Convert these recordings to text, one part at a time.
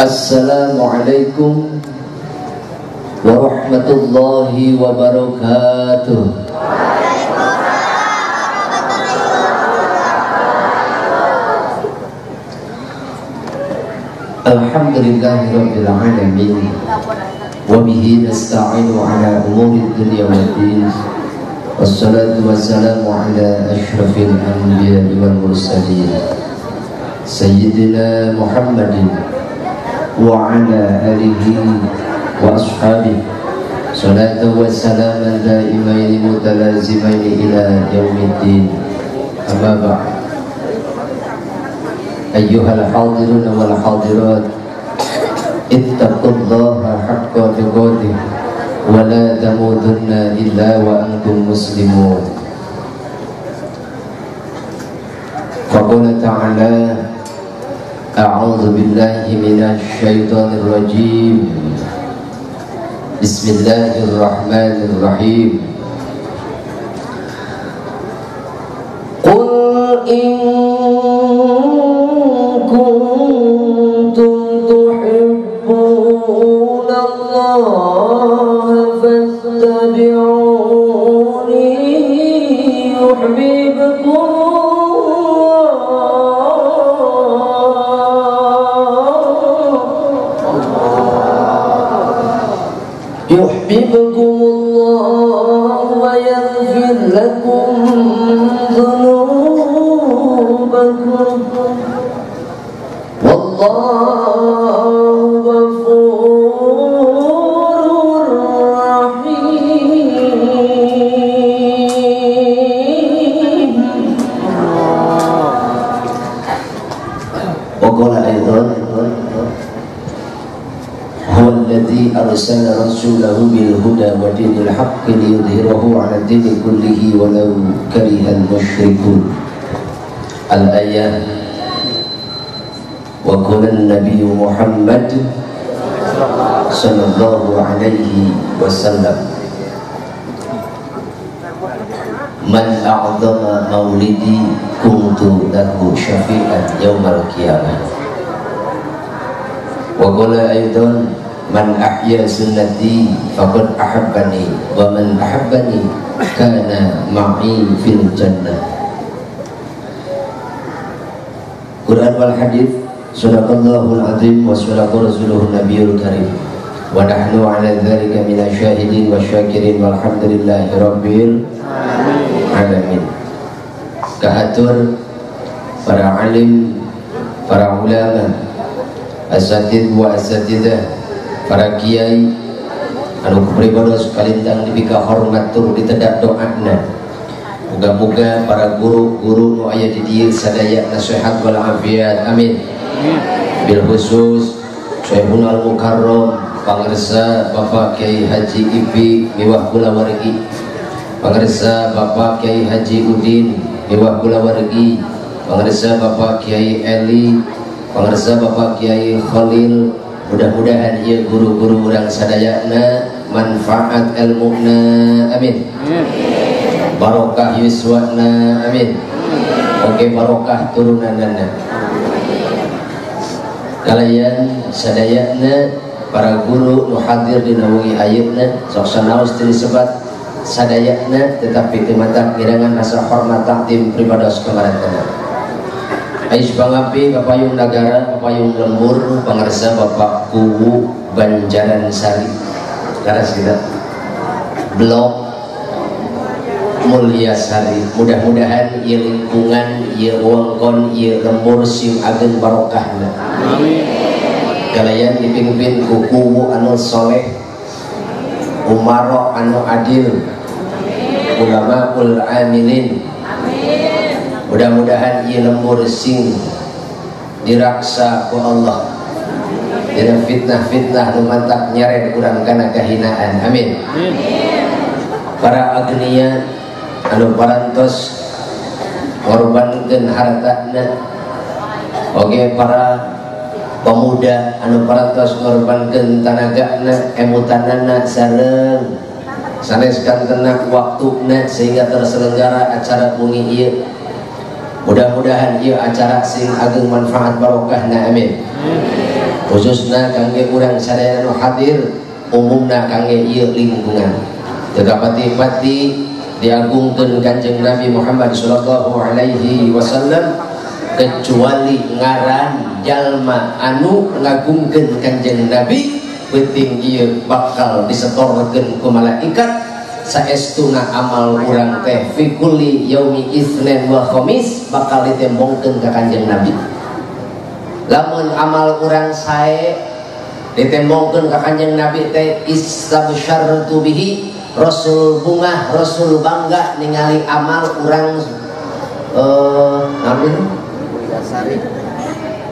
Assalamualaikum warahmatullahi wabarakatuh. Alhamdulillahirabbil alamin wa bihi nasta'inu ala umuri dunya waddin. Wassalatu wassalamu ala asyrafil anbiya'i wal mursalin sayyidina Muhammadin wa ala alihi wa ashabihi salatu wassalaman daimaini mutalazimaini ila yaumiddin. Amma ba'd. Ayyuhal hadirun wal hadirat, ittaqullaha haqqa tuqatih wa la tamutunna illa wa antum muslimun. Faqala ta'ala, a'udzu billahi minasy syaithanir rajim. Bismillahirrahmanirrahim. Qul in kuntum tuhibbuna Allah fattabi'uni yuhibbukum yuhibbukumullah wa yaghfir lakum dhunubakum wallahu ghafurur rahim. Wa qala aidan, huwa alladhi arsala rasulahu bil huda wa dinil haqqi liyudhhirahu 'ala dini kullihi walau karihal musyrikun. Al-ayah. Wa qala an-nabiy Muhammad sallallahu alaihi wasallam, man a'zama maulidi kuntu lahu syafi'an yaumal qiyamah. Wa qala aidan, man ahya sunnati faqad ahabbani wa man ahabbani kana ma'i fil jannah. Quran wal hadis. Sadaqallahul azim wa sadaqa rasuluhun nabiyul karim. Wa nahnu ala dzalika minasyahidin wasyakirin walhamdulillahi rabbil alamin. Kahatur para alim, para ulama, asatid wa asatidah, para kiai anu kupribados kalintang dipika hormat tur ditedak doana. Muga-muga para guru-guru nu aya di dieu sadaya nasihat wal afiat. Amin. Bil khusus Syekhul Al-Mukarram, pangersa Bapak Kiai Haji Ipi miwah kulawargi, pangersa Bapak Kiai Haji Udin miwah kulawargi, pangersa Bapak Kiai Eli, pangersa Bapak Kiai Khalil. Mudah-mudahan ieu guru-guru urang sadayana manfaat ilmuna. Amin. Barokah yuswana. Amin. Oke, barokah turunanana. Kalian sadayana para guru nu hadir dina wengi ayeuna sok sanaos teu disebat sadayana, tetapi teu matak ngirangan rasa hormat takdim pribados kamarantana. Ais pangapi Bapayung Nagara, Bapayung Lembur, pangersa Bapak Kuwu Banjaran Sari, laras kita Blok Mulia Sari. Mudah-mudahan ieu lingkungan, ieu wewengkon, ieu lembur sing ageng barokahna. Amin. Kalian dipimpin ku kuwu anu soleh, umaro anu adil, ulama ul amilin. Mudah-mudahan ieu lembur sing diraksa ku Allah. Dina fitnah-fitnah nu mantak nyared urang kana kahinaan. Amin. Para agnia anu parantos ngorbankeun hartana, oge para pemuda anu parantos ngorbankeun tanagana, emutanana sareng sanes kantena waktuna sehingga terselenggara acara wengi ieu. Mudah-mudahan ieu acara sing ageng manfaat barokahna. Amin. Khususna kangge urang sadaya nu hadir, umumna kangge ieu lingkungan. Teu pati-pati diagungkeun Kanjeng Nabi Muhammad sallallahu alaihi wasallam kecuali ngaran jalma anu ngagungkeun Kanjeng Nabi penting ieu bakal disetorkeun ku malaikat saestuna amal urang teh fi kulli yaumi itsnain wa khamis bakal ditembongkeun ka Kanjeng Nabi. Lamun amal urang sae ditembongkeun ka Kanjeng Nabi teh istabsyartu bihi, Rasul bungah, Rasul bangga ningali amal urang naon Mulyasari.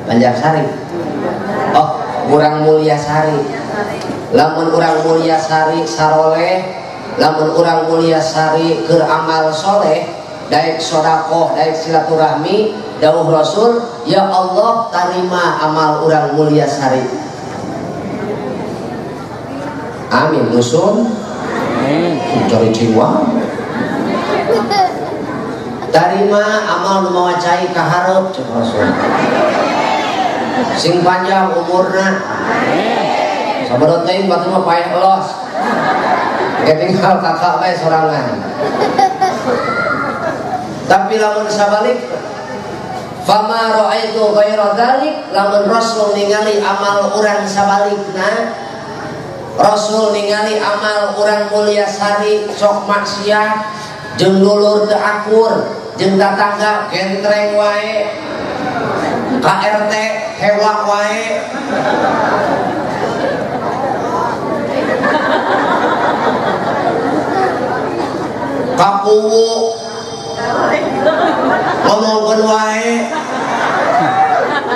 Banjarsari. Oh, urang Mulyasari. Lamun urang Mulyasari saroleh, lamun urang Mulyasari keur amal soleh, daek sodakoh, daek silaturahmi, dawuh Rasul, ya Allah tarima amal urang Mulyasari. Amin dusun. Cari jiwa. Tarima amal nu mawa cai ka hareup cek Rasul. Sing panjang umurna. Sabadoh teuing batu mah paeh elos. Engke tinggal kakak bae sorangan. Tapi lamun sabalik fama ra'aitu ghaira dzalik, lamun Rasul ningali amal urang sabalikna, Rasul ningali amal urang Mulyasari sok maksiat jeung dulur teu akur, jeung tatangga gentreng wae, KRT hewa wae, kakuwu ngomongkeun wae,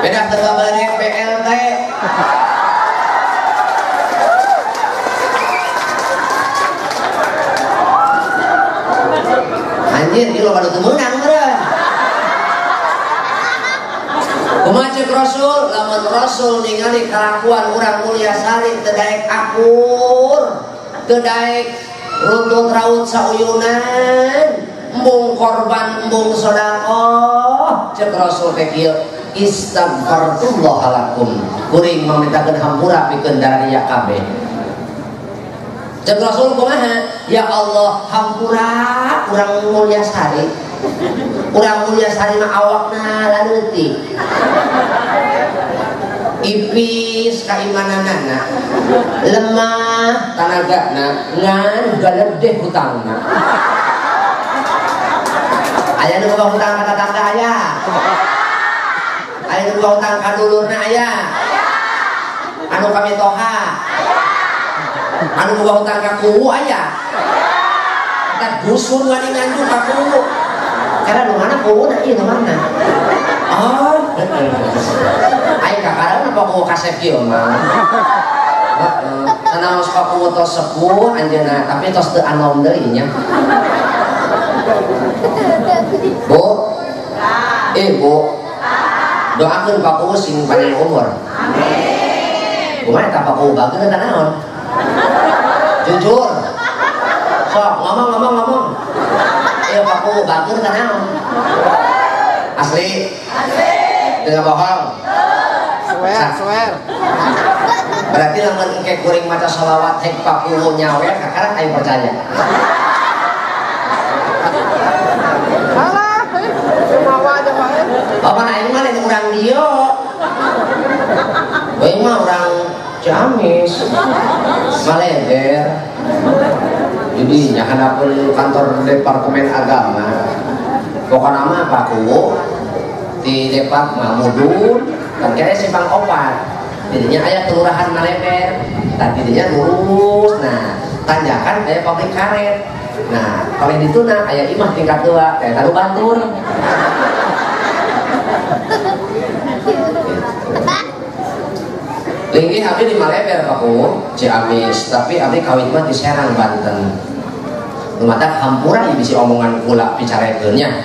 beda teu kabare PLT. Anjir, ieu loba nu teu meunang meureun. Kumaha ceuk Rasul? Lamun Rasul ningali kalakuan urang Mulyasari teu daek akur, teu daek runtut raut sauyunan, embung korban embung sedekah, ceuk Rasul teh kieu, istaghfarullah lakum, kuring mamintakeun hampura pikeun dararia kabeh. Ceuk Rasul kumaha? Ya Allah, hampura urang Mulyasari. Urang Mulyasari mah awakna laleutik. Ipis kaimananana, lemah tanagana, ngan galedeh hutangna. Aya nu boga hutang ka tatangga aya. Aya nu boga hutang ka dulurna aya. Anu kamitoha. Anu boga hutang ka kuwu aya. Eta dusun wani nganjuk ka kuwu. Karena nu mana kuwuna ieu nu mana? Oh, aing kakarana apa kuwu kasep kieu mah. Heeh. Sanaos ka kuwu tos sepuh anjeunna, tapi tos teu anom deui nya. Bu. Bu. Doakeun Pak Kuwu sing panjang umur. Amin. Kumaha eta Pak Kuwu bageun eta naon? Jujur. Sok ngomong. Iya Pak Kuwu bageun eta naon? Asli. Asli. Teu bohong. Swear. Berarti lamun engke kuring maca sholawat hek Pak Kuwu nyawer kakarak aing percaya. Alah, mawa aja Pak. Bapak aing mah lain urang dieu. Aing mah urang Ciamis. Maleber. Jadi nyahanapeun kantor Departemen Agama. Pokona mah Pak Kuwu di Depak mah mudun, kan kira simpang opat. Didinya aya kelurahan Maleber, tah didinya lurus. Nah, tanjakan aya pabrik karet. Nah, kalau dituna aya imah tingkat 2, teh taruh batur. Linggih abdi di Maleber Pak Kuwu, Ciamis, tapi abdi kawin mah di Serang, Banten. Lumatak hampura ieu bisi omongan kula picarekeun nya.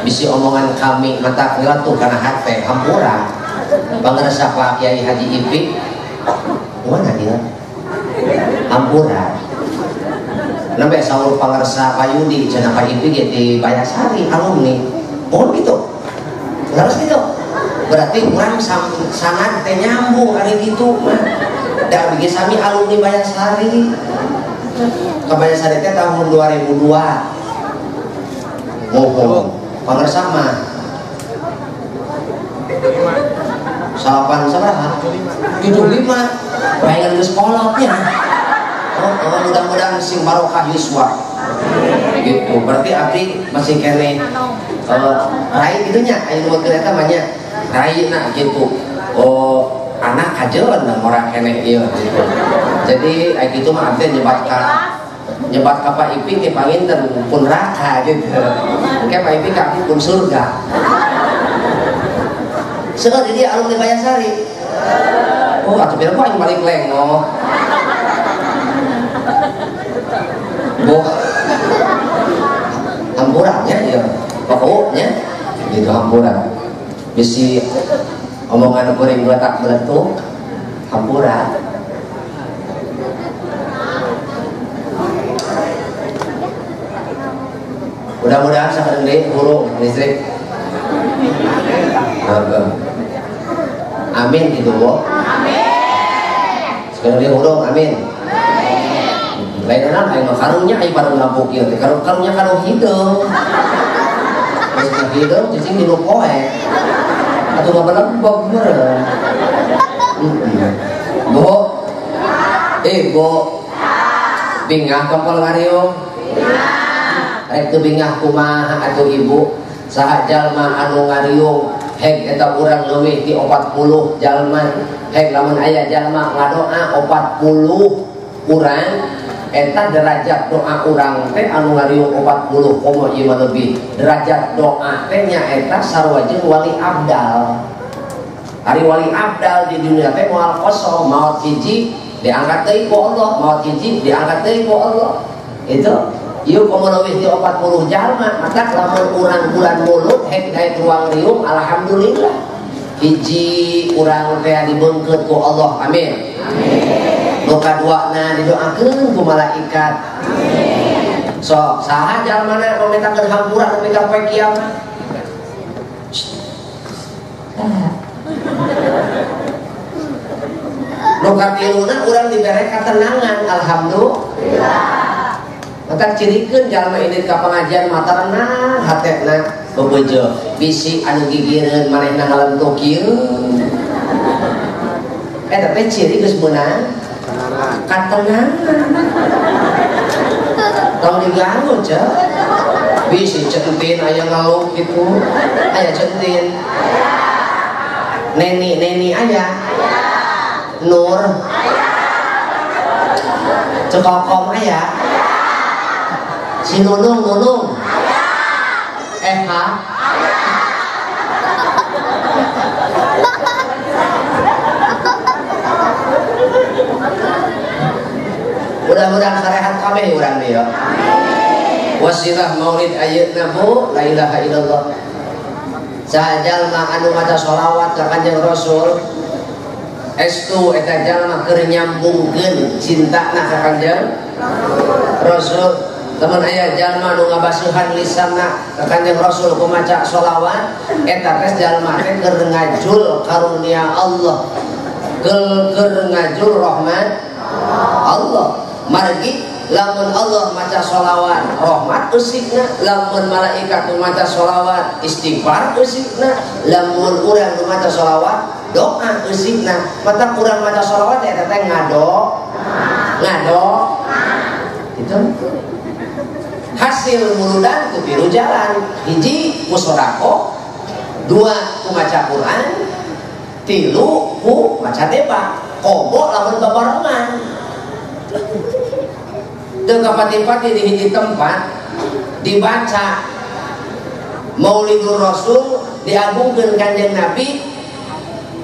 Bisi omongan kami mata kula tuh kana hate hampura. Pangersa Pak Kiai Haji Ipi, mana dia? Hampura. Nembe saur pangersa Pak Yudi cenah Pak Ipi ge di Bayasari alumni. Mohon gitu. Harus gitu. Berarti urang sanad teh nyambung ari kitu mah. Da abdi ge sami alumni Bayasari. Ka Bayasari teh tahun 2002. Mohon pangersa mah. 8 sabaraha? 75. Bayangan geus kolotnya. Oh, mudah-mudahan sing barokah yuswa. Gitu. Berarti abdi masih keneh rai gitu nya, aya nu eta mah nya. Rai na gitu. Oh, anak kajeun ngora keneh ieu gitu. Jadi aya kitu mah abdi nyebat ka Pak Iping ge panginten pun raka gitu. Engke Pak Iping ka abdi pun surga. Seueur di dia alumni Bayasari. Oh, atuh pira aing balik lengoh. Boh. Hampuranya ya, pokoknya gitu hampura. Bisi omongan kuring letak meletup, hampura. Mudah-mudahan sakedeung deui hurung listrik. Amin gitu, Bu. Amin. Sakedeung deui hurung, amin. Lain naon aing mah karunya aing baru lampu kieu teh karunya karu hideung. Geus hideung cicing di nu poe. Atuh ngabalembog meureun. Bu. Bu. Bingah kempel ngariung. Bingah. Rek teu bingah kumaha atuh ibu? Saha jalma anu ngariung heg eta urang leuwih ti 40 jalma. Heg lamun aya jalma ngadoa 40 urang eta derajat doa urang teh anu ngariung 40 komo ieu mah lebih. Derajat doa teh nyaeta sarua jeung wali abdal. Ari wali abdal di dunia teh moal kosong, maot hiji diangkat deui ku Allah, maot hiji diangkat deui ku Allah. Itu ieu komo leuwih ti 40 jalma, matak lamun urang bulan mulut hek daek ruang riung alhamdulillah. Hiji urang teh dibeungkeut ku Allah. Amin. Amin. Nu kaduana didoakeun ku malaikat. Amin. Sok saha jalmana mametakeun hampura nepi ka poe kiamat? Nu katiluna urang dibere katenangan, alhamdulillah. Mata cirikeun jalma indit ka pengajian mata renang hatena bebejo bisi anu gigireun manehna ngalentuh kieu. Eta teh ciri geus meunang katenangan. Tong diganggu cek. Bisi centin aya ngeluh gitu. Aya centin. Neni neni aya. Nur. Cekokom aya. Si Nunung Nunung. Eha. Mudah-mudahan sarehat kabeh urang dieu. Wasilah maulid ayeuna bu la ilaha illallah. Saha jalma anu maca sholawat ka Kanjeng Rasul estu eta jalma keur nyambungkeun cintana ka Kanjeng Rasul. Lamun aya jalma nu ngabasuhan lisanna ka Kanjeng Rasul ku maca sholawat eta teh jalma teh keur ngajul karunia Allah, keur ngajul rahmat Allah. Margi lamun Allah maca sholawat rahmat eusikna, lamun malaikat nu maca sholawat istighfar eusikna, lamun urang nu maca sholawat doa eusikna. Mata urang maca sholawat eta teh ngado ngado itu hasil muludan ku tilu jalan. Hiji ku sedekah, dua ku maca Quran, tilu ku maca teba. Komo lamun babarengan teu kapati-pati di hiji tempat dibaca Maulidur Rasul diagungkeun Kanjeng Nabi,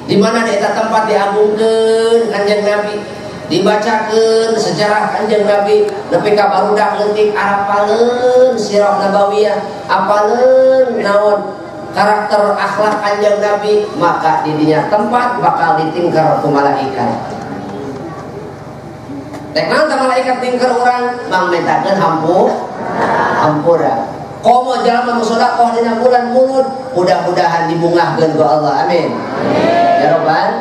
di mana di eta tempat diagungkeun Kanjeng Nabi, dibacakeun sejarah Kanjeng Nabi nepi ka barudak leutik arapaleun sirah nabawiyah, apaleun naon karakter akhlak Kanjeng Nabi, maka di dinya tempat bakal ditingkar ku malaikat. Rek naon tah malaikat tingkar urang mangmetakeun hampura. Komo jalma nu sedekah dina bulan mulud mudah-mudahan dibungahkeun ku Allah. Amin. Ya robbal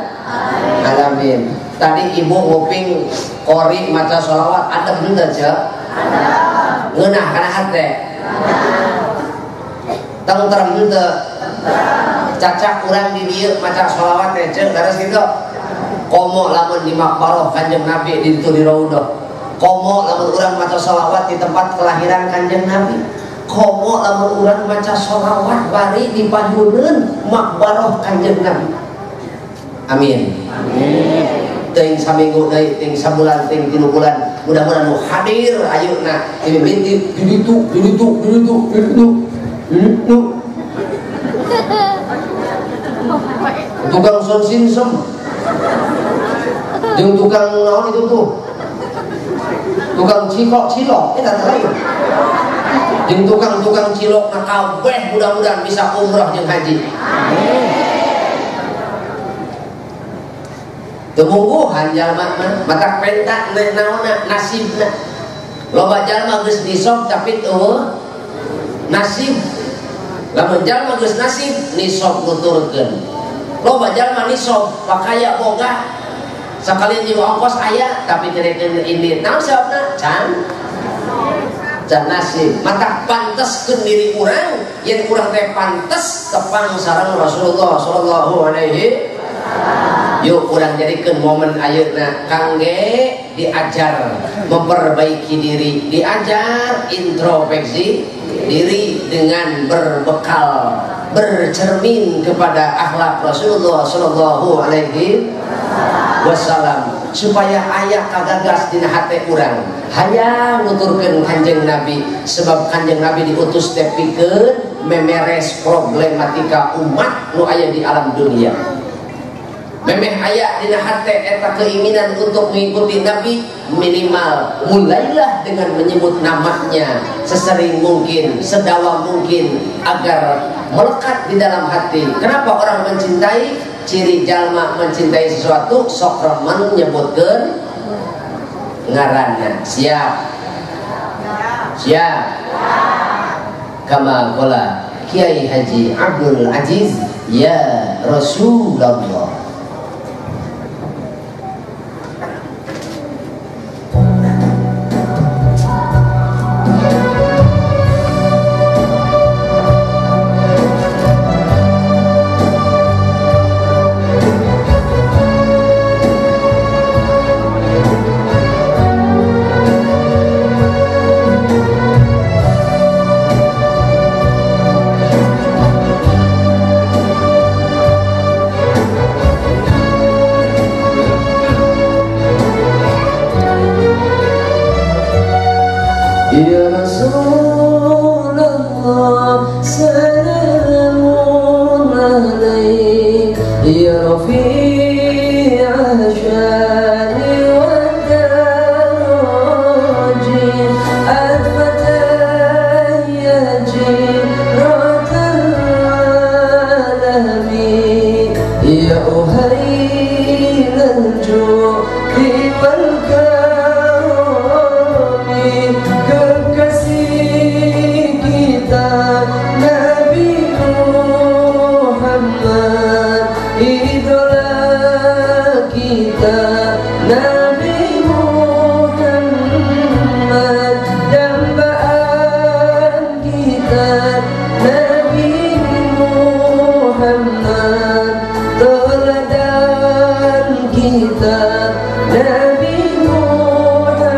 alamin. Tadi ibu nguping kori maca sholawat adem henteu ceu? Adem. Ngeunah kana hate? Tentrem henteu? Cacak urang di dieu maca sholawat teh ceu leres kitu. Komo lamun di makbaroh Kanjeng Nabi di ditu di Raudhah. Komo lamun urang maca sholawat di tempat kelahiran Kanjeng Nabi. Komo lamun urang maca sholawat bari di payuneun makbaroh Kanjeng Nabi. Amin. Amin. Ting saminggu deui, ting sabulan, ting 3 bulan, mudah-mudahan nu hadir ayeuna mimiti di ditu, di ditu, di ditu, di ditu, di ditu. Tukang sound system. Jeung tukang naon itu tuh? Tukang cilok-cilok, eta teh lain. Jeung tukang-tukang cilok na kabeh mudah-mudahan bisa umroh jeung haji. Temungguhan jalma mah matak penta naonna nasibna. Loba jalma geus nisab tapi eueuh nasib. Lamun jalma geus nasib nisab nuturkeun. Loba jalma nisab pakaya boga sakalian jeung ongkos aya tapi nyerekeun ini. Naon sababna? Can can nasib. Matak panteskeun diri urang yen urang teh pantes tepang sareng Rasulullah sallallahu alaihi. Yuk urang jadikeun momen ayeuna kangge diajar memperbaiki diri, diajar introspeksi diri dengan berbekal bercermin kepada akhlak Rasulullah sallallahu alaihi wasallam supaya aya kagagas dina hate urang hayang nuturkeun Kanjeng Nabi sebab Kanjeng Nabi diutus teh pikeun memeres problematika umat nu aya di alam dunia. Memeh aya dina hate eta keinginan untuk mengikuti Nabi, minimal mulailah dengan menyebut namanya sesering mungkin, sedawam mungkin agar melekat di dalam hati. Kenapa orang mencintai? Ciri jalma mencintai sesuatu sok remen nyebutkeun ngaranna. Siap? Siap. Kama qala Kiai Haji Abdul Aziz, ya Rasulullah. Ya Rasulullah salamun alaik, ya Rafi'a syani wa daraji, al-fatah ya jiratal alami, ya uhail al-judi wal karami, kekasih kita Nabi Muhammad, idola kita Nabi Muhammad, dambaan kita Nabi Muhammad, teladan kita Nabi Muhammad.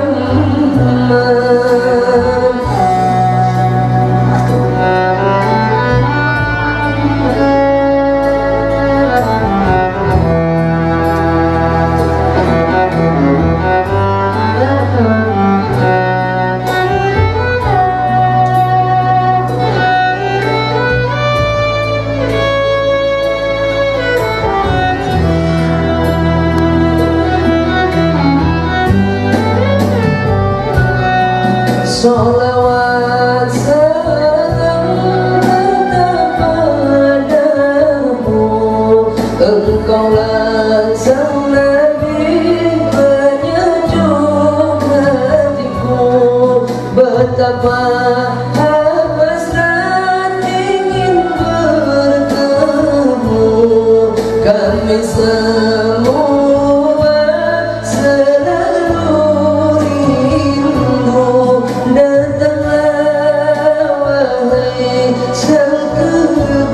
wahai sang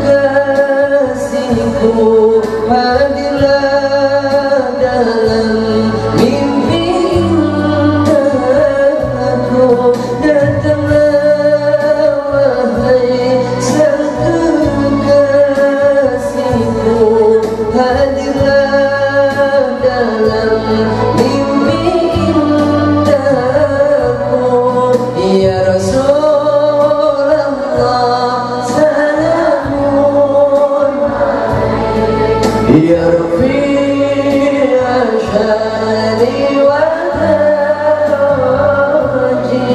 kekasihku, hadirlah dalam mimpi indahku. Datanglah wahai sang kekasihku, hadirlah dalam mimpi indahku. Ya Rasulullah salamun, ya Rafi' syani wa taraji,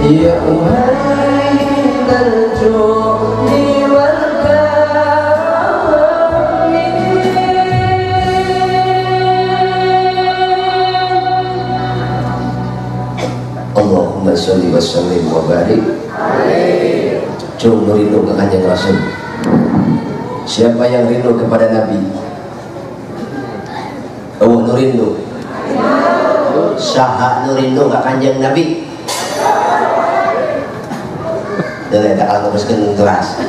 ya Muhammad al-judi wal karami. Allahumma sholli wa sallim wa barik alaihi. Cung rindu ke Kanjeng Rasul. Siapa yang rindu kepada Nabi? Oh, nu rindu. Saha nu rindu ka Kanjeng Nabi? Dari tak kalau nguruskan keras.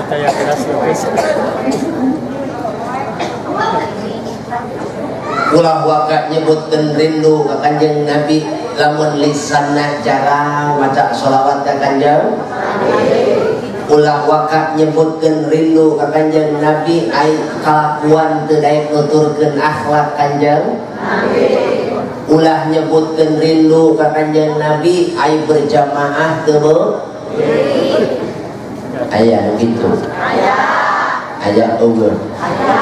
Saya keras lukis. Ulah waka nyebutkeun rindu ka Kanjeng Nabi lamun lisanna jarang maca sholawat ka Kanjeng Nabi. Ulah waka nyebutkeun rindu ka Kanjeng Nabi ai kalakuan teu daek nuturkeun akhlak Kanjeng Nabi. Ulah nyebutkeun rindu ka Kanjeng Nabi ai berjamaah teu beu aya nu kitu. Aya. Aya eueuh. Aya.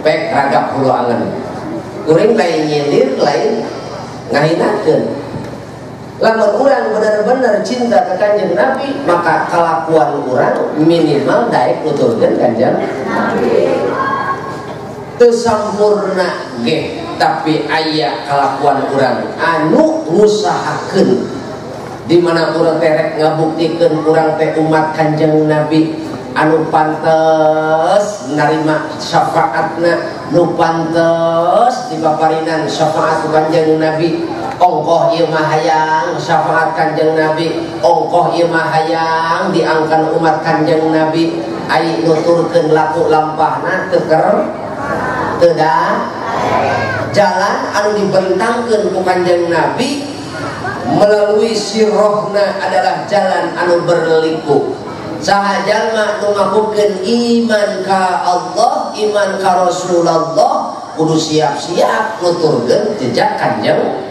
Pek ragap hulu angen. Kuring lain nyindir lain ngahinakeun. Lamun urang bener-bener cinta ka Kanjeng Nabi, maka kalakuan urang minimal daek nuturkeun Kanjeng Nabi. Teu sampurna ge, tapi aya kalakuan urang anu ngusahakeun di mana urang teh rek ngabuktikeun urang teh umat Kanjeng Nabi anu pantes narima syafaatna, nu pantes dipaparinan syafaat Kanjeng Nabi. Ongkoh ieu mah hayang syafaat Kanjeng Nabi, ongkoh ieu mah hayang diangkan umat Kanjeng Nabi. Ai nuturkeun laku lampahna teu ker teu jalan anu dibentangkeun ku Kanjeng Nabi melalui sirrohna adalah jalan anu berliku. Saha jalma nu ngakukeun iman ka Allah, iman ka Rasulullah, kudu siap-siap nuturkeun jejak Kanjeng Nabi.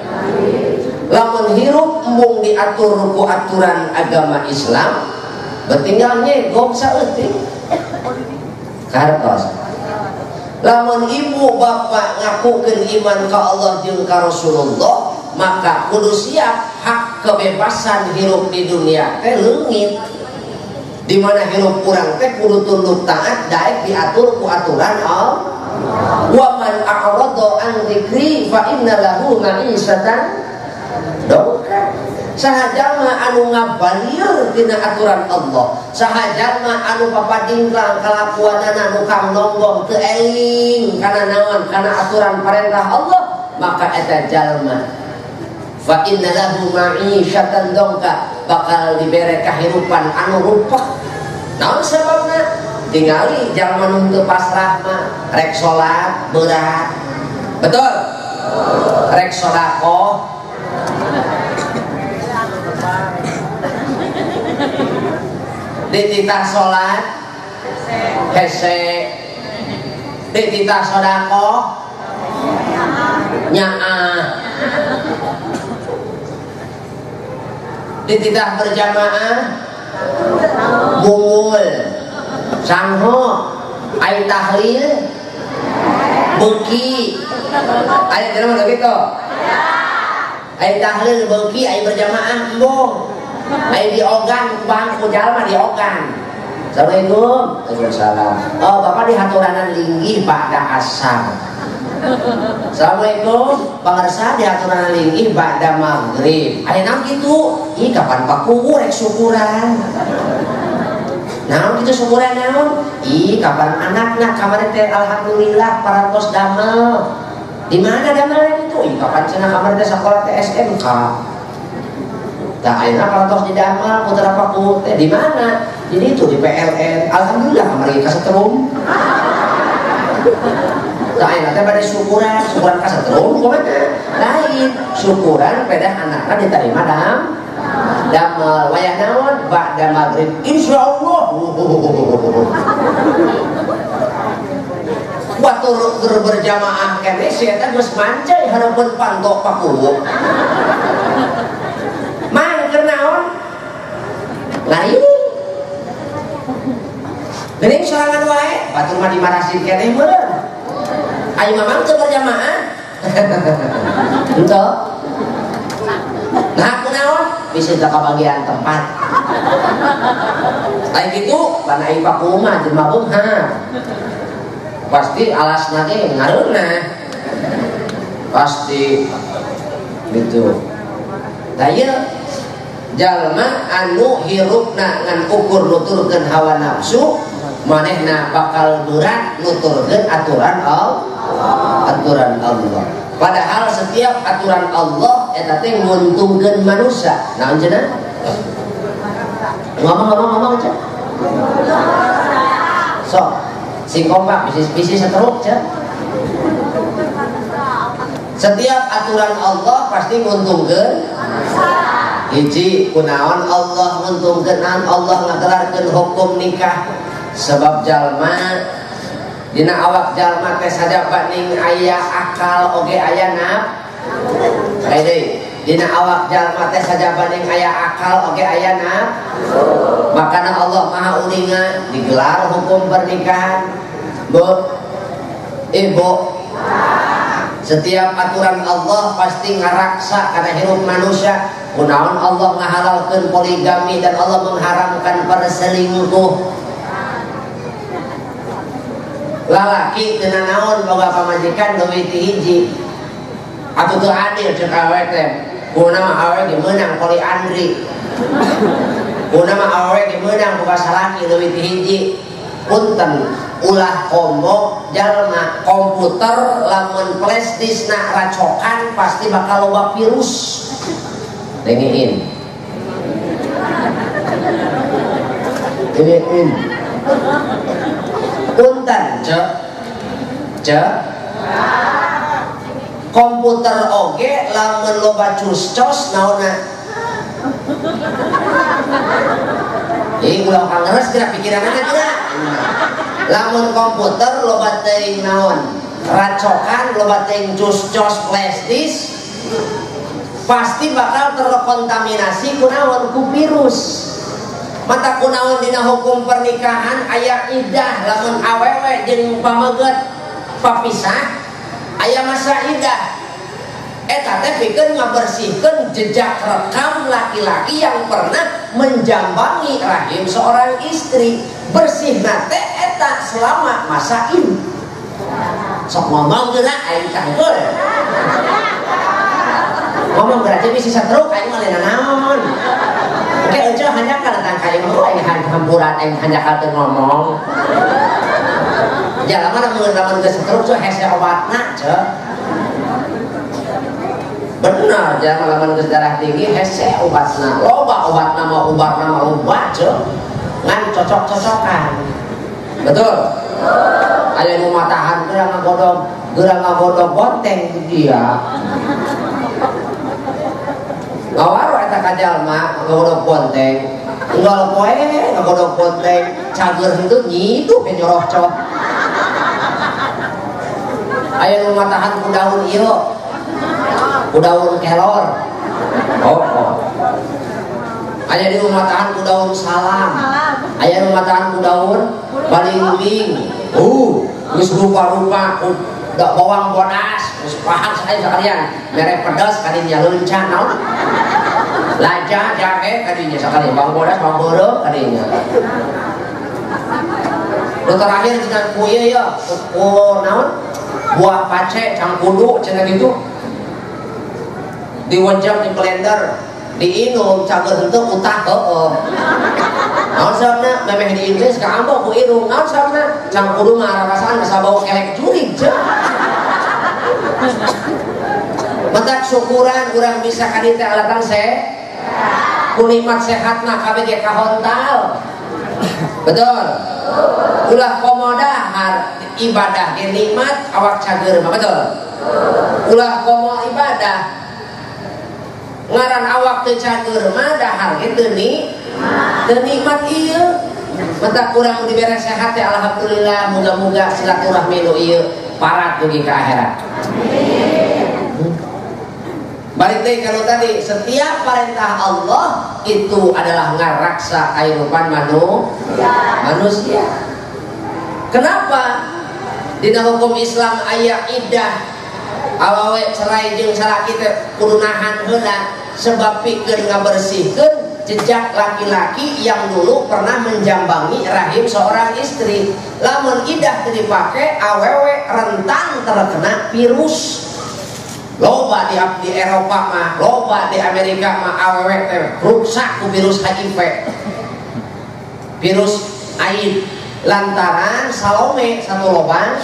Lamun hirup embung diatur ku aturan agama Islam, bertinggal nyegok saeutik kartos. Lamun ibu bapak ngakukeun iman ka Allah jeung ka Rasulullah, maka kudu siap hak kebebasan hirup di dunia teh leungit. Di mana hirup urang teh kudu tunduk taat daek diatur ku aturan Allah. Wa man a'rada an dzikri fa inna lahu ma'isyatan dongka. Saha jalma anu ngabalieur tina aturan Allah, saha jalma anu papadingklang kalakuanana nu kang nonggong teu eling kana naon kana aturan perintah Allah, maka eta jalma fa inna lahu ma'isyatan dongka, bakal dibere kahirupan anu rupak. Naon sababna? Tingali jalma nu teu pasrah mah rek salat berat. Betul? Rek sedekah dititah salat hese, dititah sedekah nyaah, dititah berjamaah mungul sangho, ai tahlil beuki. Aya jelema nu kitu? Ai tahlil beuki, ai berjamaah embung. Ai diogan bang ku jalma diogan. Assalamualaikum. Waalaikumsalam. Oh, bapak di haturanan linggih ba'da asar. Assalamualaikum. Pangersa di haturanan linggih ba'da maghrib. Aya naon kitu? Ih, kapan pakuwu rek syukuran. Naon kitu syukuran naon? Ih, kapan anakna kamari teh alhamdulillah parantos damel. Di mana damelna kitu? Ih, kapan cenah kamari teh sakola teh SMK. Tah ayeuna parantos didamel putra paku teh di mana? Jadi itu di PLN. Alhamdulillah kamari kasetrum. Tah ayeuna teh bade syukuran, syukuran kasetrum kumaha? Lain, syukuran pedah anakna diterima damel wayah naon ba'da maghrib insyaallah. Batur keur berjamaah keneh si eta geus mancai hareupeun pantok pakuwu. Mang keur naon? Lain. Geuning sorangan wae, batur mah dimarasin keneh meureun. Ayo mamang teu berjamaah. Henteu. Nah, kunaon? Bisa teu kabagian tempat. Ai kitu, bana ai paku mah jelema beunghar. Pasti alasna ge ngareunah. Pasti gitu. Tah ieu jalma anu hirupna ngan ukur nuturkeun hawa nafsu, manehna bakal berat nuturkeun aturan Allah. Aturan Allah. Padahal setiap aturan Allah eta teh nguntungkeun manusia. Naon cenah? Ngomong cenah. Sok, sing kompak bisi seteruk cenah. Setiap aturan Allah pasti nguntungkeun manusia. Hiji kunaon Allah nguntungkeun, naon Allah ngagelarkeun hukum nikah. Sebab jalma dina awak jalma teh sajabaning aya akal oge aya naf. Deui dina awak jalma teh sajabaning aya akal oge aya naf. Makana Allah Maha Uninga digelar hukum pernikahan. Bu, ibu, setiap aturan Allah pasti ngaraksa karena hirup manusia. Kunaon Allah ngahalalkeun poligami dan Allah mengharamkan perselingkuh. Lalaki teu nanaon boga pamajikan leuwih ti hiji. Atuh teu adil ceuk awewe teh. Kunaon mah awewe ge meunang poliandri. Kunaon mah awewe ge meunang boga salaki leuwih ti hiji. Punten ulah komo jalma komputer lamun flash disk na racokan pasti bakal loba virus. Dengein. Dengein. Punten cek cek komputer oge lamun loba cus-cos naonna. Ih ulah kangeres geura pikiranana geura. Lamun komputer loba teuing naon racokan loba teuing cus-cos flash disk pasti bakal terkontaminasi kunaon ku virus. Mata kunaon dina hukum pernikahan aya idah lamun awewe jeung pameget papisah aya masa idah. Eta teh pikeun ngabersihkeun jejak rekam laki-laki yang pernah menjambangi rahim seorang istri. Bersihna teh eta selama masa idah. Sok ngomong geura aing cangkeul. Ngomong geura teh bisi satruk aing mah lain naon. Oke, euceu hanjakal tang ka imah aing hampuran aing hanjakal teu ngomong. Jalma lamun lamun geus stroke ceu hese obatna ceu. Bener, jalma lamun geus darah tinggi hese obatna. Loba obatna mah ubarna mah loba ceu. Ngan cocok-cocokan. Betul? Aya nu matahan geura ngagodog bonteng dia. Ngawaro eta ka jalma ngagodog bonteng. Unggal poe ngagodog bonteng, cager henteu nyiduh ke nyorocok. Aya nu matahan ku daun ieu. Ku daun kelor. Oh, oh. Aya nu matahan ku daun salam. Aya nu matahan ku daun balimbing. Geus rupa-rupa ku bawang bodas, geus paham saya sekalian. Mere pedas kadinya leunca naon? Laja jahe kadinya sekalian, bawang bodas, bawang beureum kadinya. Nu terakhir cenah ku ieu ya, ku naon? Buah pace cangkudu cenah gitu. Diwejang di blender, diinum cager henteu utah heueuh. Naon sababna memeh di Inggris kaambo ku irung. Naon sababna cang kudu mah arasaan asa bau kelek jurig ceu. Matak syukuran urang bisa ka dieu teh alatan se. Ku nikmat sehat mah kabeh ge kahontal. Betul. Ulah komo dahar ibadah ge nikmat awak cager mah betul. Ulah komo ibadah ngaran awak teu cager mah dahar ge teu nikmat ieu. Matak urang dibere sehat teh alhamdulillah, muga-muga silaturahmi nu ieu parat dugi ka akhirat. Balik deui kalau tadi, setiap perintah Allah itu adalah ngaraksa kehidupan manusia. Kenapa? Dina hukum Islam aya iddah awewe cerai jeung salaki teh kudu nahan heula sebab pikeun ngabersihkeun jejak laki-laki yang dulu pernah menjambangi rahim seorang istri. Lamun iddah teu dipake awewe rentan terkena virus. Loba di Eropa mah, loba di Amerika mah awewe teh rusak ku virus HIV. Virus AIDS lantaran Salome satu lobang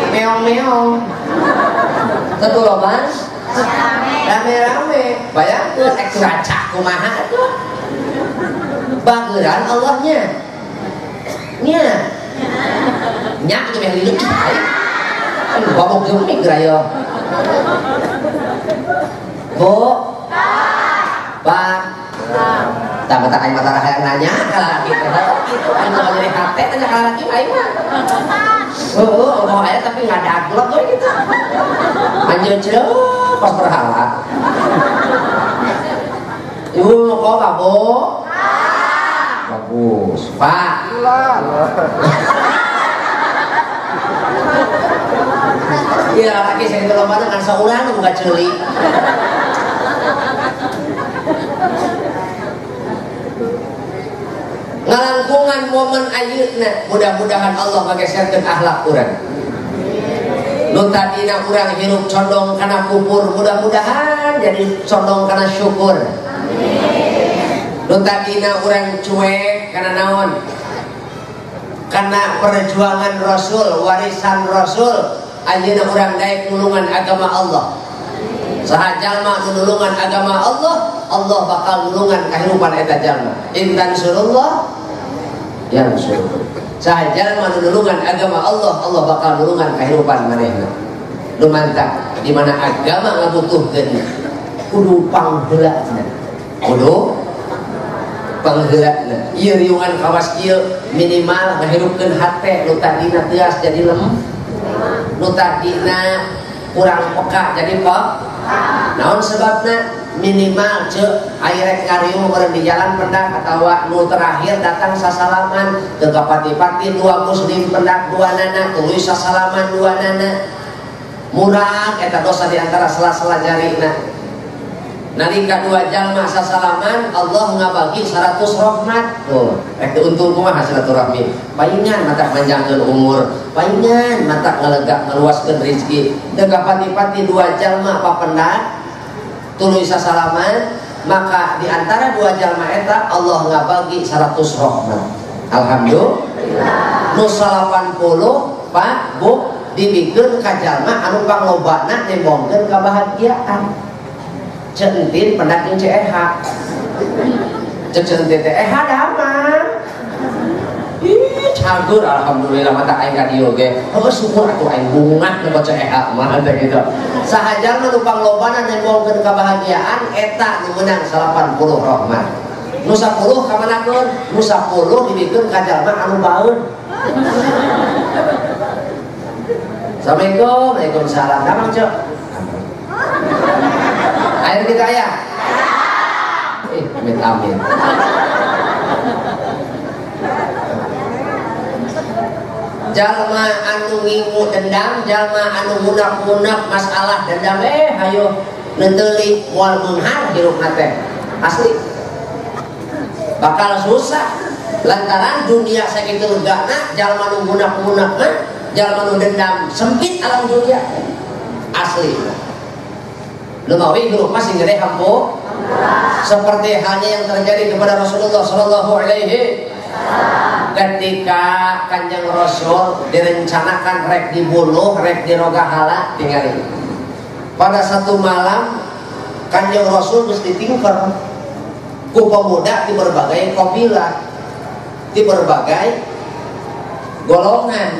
meong-meong. Satu lobang rame-rame. Bayangkeun ek raca kumaha atuh. Bageuran Allahnya. Nya. Nya teh meh lilut aing. Babok gemik rayo. Bu, Pak, tak mata aing mata hayang nanya ka lalaki teh. Kitu aing mah nyeri hate tanya ka lalaki aing mah. Heueuh, ngomong aya tapi ngadaglek we kitu. Anjeun ceuk pas berhala. Ibu kok Pak Bu? Bagus, Pak. Iya laki saya itu lomba dengan seorang buka celi. Ngalangkungan momen ayeuna mudah-mudahan Allah ngageserkeun akhlak urang. Nu tadina urang hirup condong kana kufur, mudah-mudahan jadi condong kana syukur. Nu tadina urang cuek kana naon? Karena perjuangan Rasul, warisan Rasul. Ayeuna urang daek nulungan agama Allah. Saha jalma nu nulungan agama Allah, Allah bakal nulungan kahirupan eta jalma. In tansurullah yansurkum. Saha jalma nu nulungan agama Allah, Allah bakal nulungan kahirupan manehna. Nu mantap di mana agama ngabutuhkeun kudu pangheulana. Kudu pangheulana. Ieu riungan kawas kieu minimal ngahirupkeun hate nu tadina teuas jadi lem. Nu tadina kurang peka jadi pek. Naon sebabna minimal ceu aya rek ngariung urang di jalan pendak atawa nu terakhir datang sasalaman teu kapati-pati dua muslim pendak dua nana tuluy sasalaman dua nana. Murag eta dosa di antara sela-sela jarina. Nalika dua jalma sasalaman Allah ngabagi 100 rahmat. Tuh, rek teu untung kumaha silaturahmi. Paingan matak manjangkeun umur, paingan matak ngalega ngaluaskeun rezeki. Teu kapati-pati dua jalma papendak tuluy sasalaman, maka di antara dua jalma eta Allah ngabagi 100 rahmat. Alhamdulillah. Nu 80 Pak Bu dibikeun ka jalma anu panglobana nembongkeun kabahagiaan. Centin pendak jeung CEH. Cek centin teh eh damang. Ih, cagur alhamdulillah mata aing ka dieu ge. Heuh syukur atuh aing bungah nu CEH mah teh kitu. Saha jalma nu panglobana nembongkeun kabahagiaan eta nu meunang 80 rahmat. Nu 10 ka manakeun? Nu 10 dibikeun ka jalma anu baeun. Assalamualaikum, waalaikumsalam. Damang cek. Air kita ya? Amit amin. Jalma anu ngingu dendam, jalma anu munak-munak masalah dendam, hayo nenteuli moal meunghar hirupna teh. Asli. Bakal susah lantaran dunia sakitu legana, jalma nu munak-munak mah, jalma nu dendam sempit alam dunia. Asli. Lumawi hirup mah sing gede hampo. Seperti halnya yang terjadi kepada Rasulullah Shallallahu Alaihi ketika Kanjeng Rasul direncanakan rek dibunuh, rek dirogahala, tinggalin. Pada satu malam Kanjeng Rasul mesti ditingker ku pemuda di berbagai kabilah, di berbagai golongan.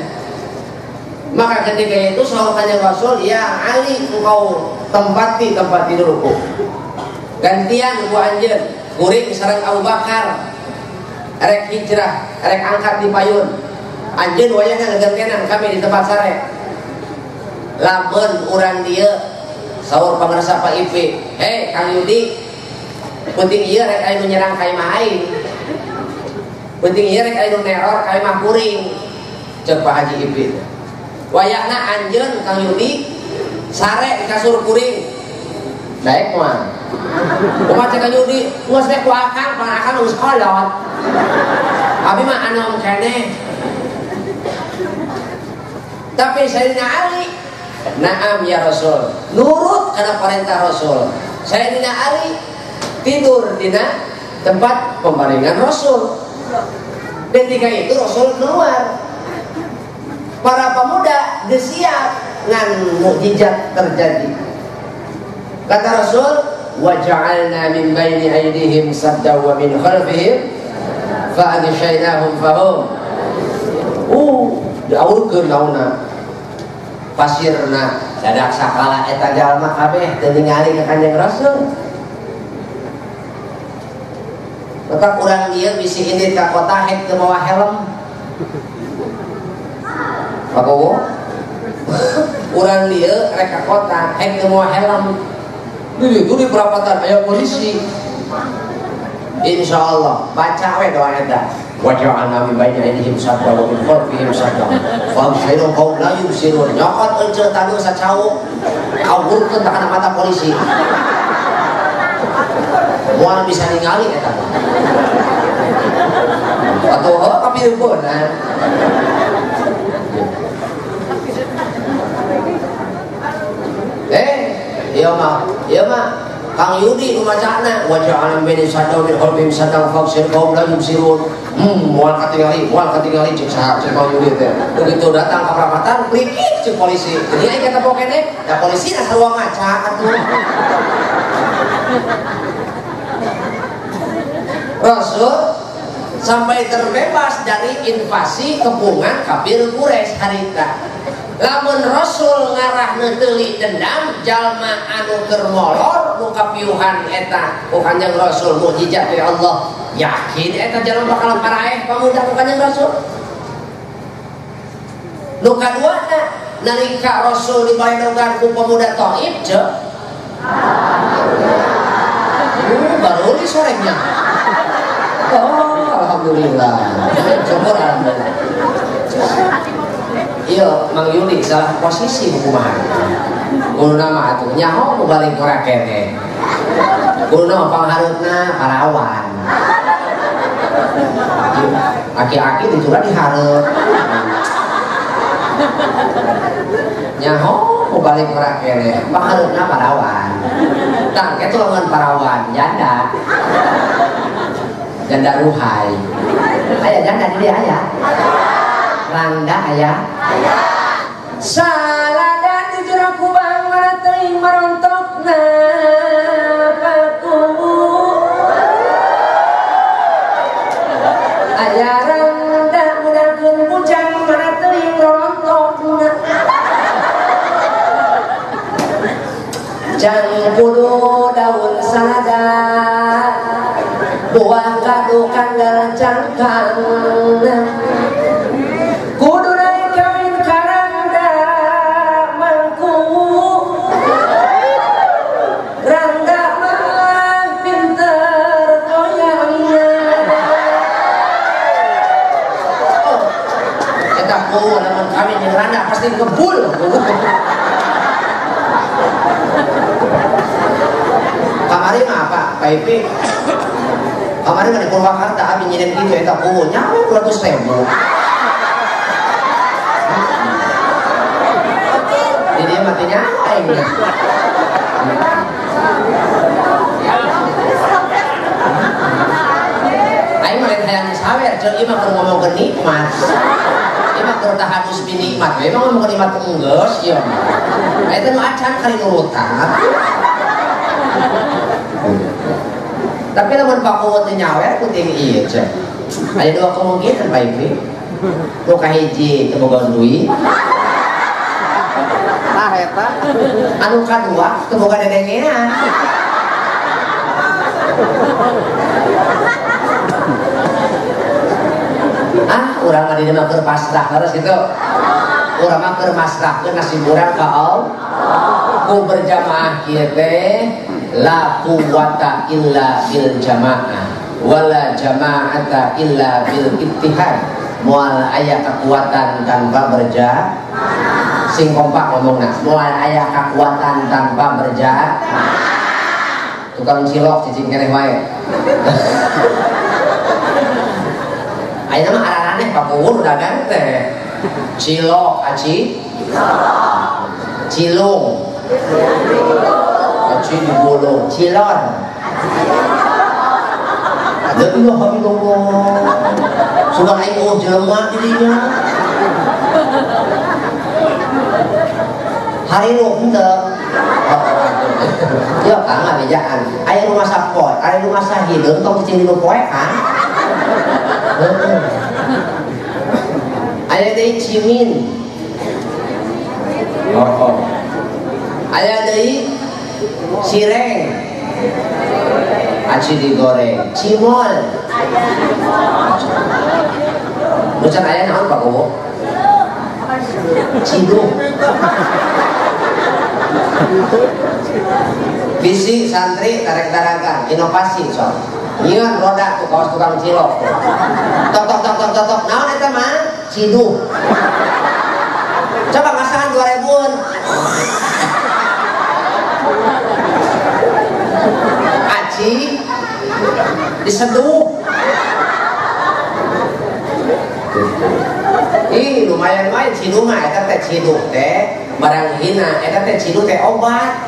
Maka ketika itu sahabat Kanjeng Rasul, ya Ali, engkau tempati tempat tidurku. Gantian ku anjeun, kuring sareng Abu Bakar rek hijrah, rek angkat di payun. Anjeun wayahna ngegantenan kami di tempat sare. Lamun urang dieu saur pangarsa Pak Ipi, "Hei Kang Yudi, penting ieu rek aya nu nyerang ka imah aing. Penting ieu rek aya nu neror ka imah kuring." Ceuk Pak Haji Ipi. Wayahna anjeun Kang Yudi sare di kasur kuring. Daek mah. Kumaha cek Kang Yudi, geus we ku akang, pan akang geus kolot. Abi mah anom keneh. Tapi Sayyidina Ali, na'am ya Rasul, nurut karena perintah Rasul. Sayyidina Ali tidur dina tempat pembaringan Rasul. Ketika itu Rasul keluar. Para pemuda disiap ngan mukjizat terjadi. Kata Rasul, wa ja'alna min baini aydihim sadda wa min khalfihim fa aghshaynahum fahum. Diaurkeun naonna pasirna dadak sakala eta jalma kabeh teu ningali ka Kanjeng Rasul. Maka urang dieu bisi indit ka kota hek teu mawa helm. Pakowo urang dieu rek ka kota hek teu mawa helm. Di ditu di perapatan aya polisi. Insyaallah baca we doa eta. Wa ja'alna min baini aydihim sadda wa min khalfihim sadda. Fa aghshaynahum fahum la yubsirun. Nyokot enceu tanu sacauk. Awurkeun kana mata polisi. Moal bisa ningali eta. Atuh heuh kapileupeunna. Ieu mah Kang Yudi nu macana wa ja'alna min baini sadda wa min khalfihim sadda fa aghshaynahum la yubsirun. Moal katingali cek saha cek Kang Yudi teh. Begitu datang ka perapatan prikik cek polisi. Jadi aing kata pokene, da polisi sarua maca atuh. Rasul sampai terbebas dari invasi kepungan kafir Quraisy harita. Lamun Rasul ngarah neuteli dendam jalma anu keur molor nu kapiuhan eta ku Kanjeng Rasul mukjizat dari Allah, yakin eta jalma bakal paraeh pamuda ku Kanjeng Rasul. Nu kaduana nalika Rasul dibaedogan ku pemuda Thaif ceuk. Baru di sorenya. Oh, alhamdulillah. Syukur alhamdulillah. Iya, Mang Yuli salah posisi hukuman. Kudu mah atuh nyaho nu balik ora keneh. Kudu mah panghareupna parawan. Aki-aki diturah di hareup. Nyaho nu balik ora keneh, panghareupna parawan. Tah kitu lamun parawan janda. Janda ruhai. Aya janda di dieu aya. Rangda aya. Salada di jero kubang teuing marontokna paku. Aya rangda meunangkeun bujang mana teuing rontokna. Jang kudu daun salada buah kadu kandel cangkang. Kudu naik kawin karangda mangku. Rangda mah pinter goyangnya. Oh, eta ku lamun kawin jeung rangda pasti ngebul. Kamari mah apa? Pak Ipi. Kamari mah di Purwakarta abi nyieun kitu eta ku nyawe 200.000. Jadi matinya aing. cek ieu mah keur ngomongkeun nikmat. Ieu mah keur tahadus bi nikmat. We mah ngomongkeun nikmat enggeus ieu mah. Eta nu acan kali nurutan. Tapi lamun Pak Kuwu teu nyawer kuting ieu cek. Aya dua kemungkinan Pak Ipi. Nu kahiji teu boga duit. Tah eta. Anu kadua teu boga dedengean. Ah, urang mah di dieu mah keur pasrah terus gitu. Urang mah keur masrahkeun nasib urang ka Allah. Ku berjamaah kieu teh la quwwata illa bil jamaah wala jama'ata illa bil ittihad. Moal aya kekuatan tanpa berjamaah. Sing kompak ngomongna, moal aya kekuatan tanpa berjamaah. Tukang cilok cicing keneh wae. Ayeuna mah araraneh Pak Kuwu dagang teh. Cilok aci, cilung, aci digulung, cilon. La ilaha illallah. Sugan aing eueuh jelema di dinya. Hari nu henteu. Ya kang ngabejaan. Aya rumah sapoe, aya rumah sahideung tong cicing di nu poe kan. Aya deui cimin. Oh. Aya deui cireng. Aci digoreng, cimol. Bucan aya naon Pak Kuwu? Ciduh. Bisi santri tarik-tarakan, inovasi sok. Nyieun roda tuh kawas tukang cilok. Tok tok tok tok tok tok. Naon eta mah? Ciduh. Coba masakan 2000-an. Aci diseduh. Ih, lumayan wae ciduh mah eta teh ciduh teh barang hina, eta teh ciduh teh obat.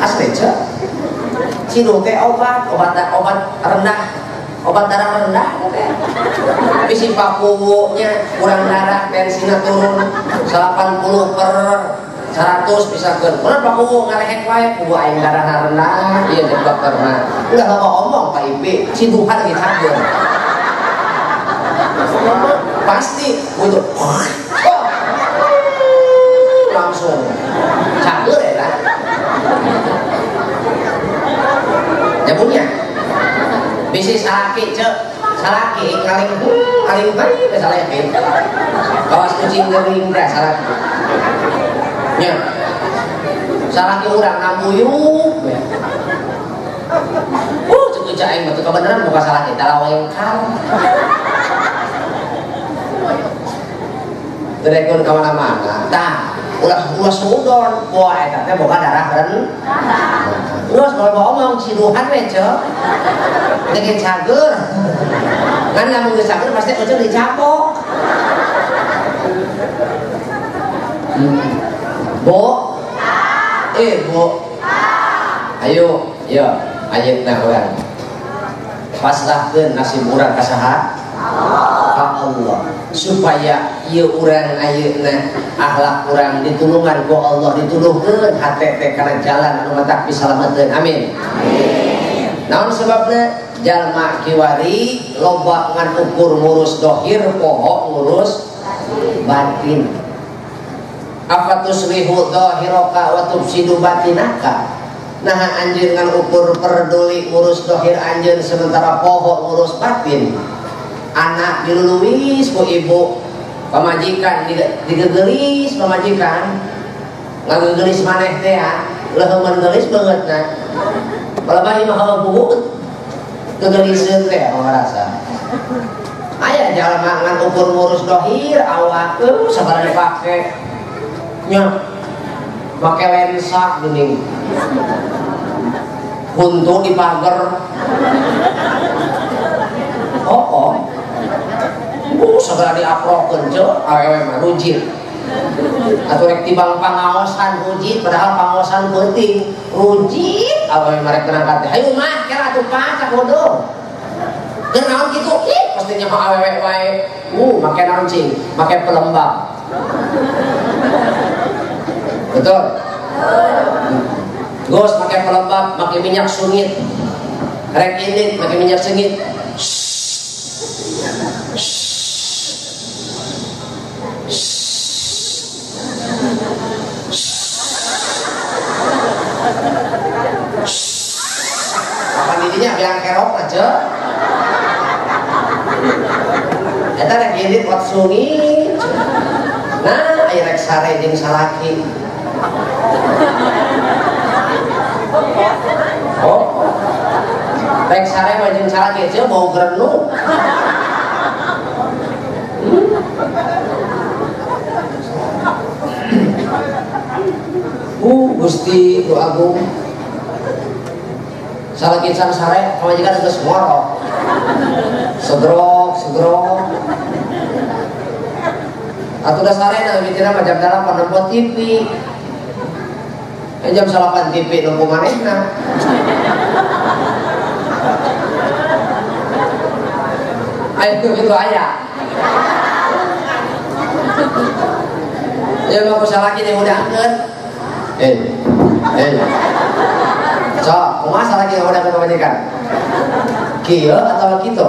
Asli cek. Ciduh teh obat, obat rendah, obat darah rendah teh. Bisi pakuwunya kurang darah, tensinya turun 80/100 bisa keun. Bener Pak Kuwu ngarehek wae kuwu aing darahna rendah, ieu jeung dokter mah. Ulah loba omong Pak Ipi, ciduhan ge cager. Pasti untuk langsung cager eta. Ya punya. Bisi salaki cek, salaki kaling kaling bae salaki. Kawas kucing geuring teh salaki. Nya. Salaki urang nambuyuk. Cek cek aing mah teu kabeneran buka salaki talawengkar. Terekun ka mana-mana. Tah, ulah suudon, poa eta teh boga darah rendah. Terus kalau ngomong ciduhan we cek. Dege cager. Ngan lamun geus cager pasti ujung dicapok. Bo. Bo. Ayo, yo, ayeuna urang. Pasrahkeun nasib urang ka saha? Ka Allah. Supaya ieu urang ayeuna akhlak urang ditulungan ku Allah, dituluhkeun hate teh kana jalan anu matak pisalameteun. Amin. Amin. Naon sebabna? Jalma kiwari loba ngan ukur ngurus dohir poho ngurus batin. Afatuslihu dohiraka wa tufsidu batinaka. Nah anjeun ngan ukur peduli ngurus dohir anjeun sementara poho ngurus batin. Anak diluluis ku ibu, pamajikan digegelis pamajikan, ngagegelis maneh teh ya, leuheumeun geulis beungeutna. Palebah mah heueuh gegeliseun teh ngarasa. Aya jalma ngan ukur ngurus dohir awak sabaraha dipake. Nya make lensa geuning. Huntu di pager. Oh. Segera diaprokeun ceu awewe mah rujit. Atuh rek tibang pangaosan rujit padahal pangaosan penting. Rujit awewe mah rek berangkat teh. Hayu mah kela atuh pak sakodo. Keur naon kitu? Ih, pasti nyaho awewe wae. Make naon cing? Make pelembab. Betul? Gos make pelembab, make minyak sungit. Rek ini make minyak sengit. Kapan didinya biang kerok aja. Eta rek indit wat sungit. Nah, aya rek sare jeung salaki. Oh. Rek sare mah jeung salaki aja bau gerenuk. Gusti nu agung. Salaki can sare pamajikan geus ngorok. Segrok, segrok. Atuh da sare na mitina mah jam 8 nempo TV. Jam 8 TV nempo manehna. Ayo itu aya. Ya mau salaki teh udangkeun. Sok, kumaha salaki ngudangkeun pamajikan? Kieu atawa kitu?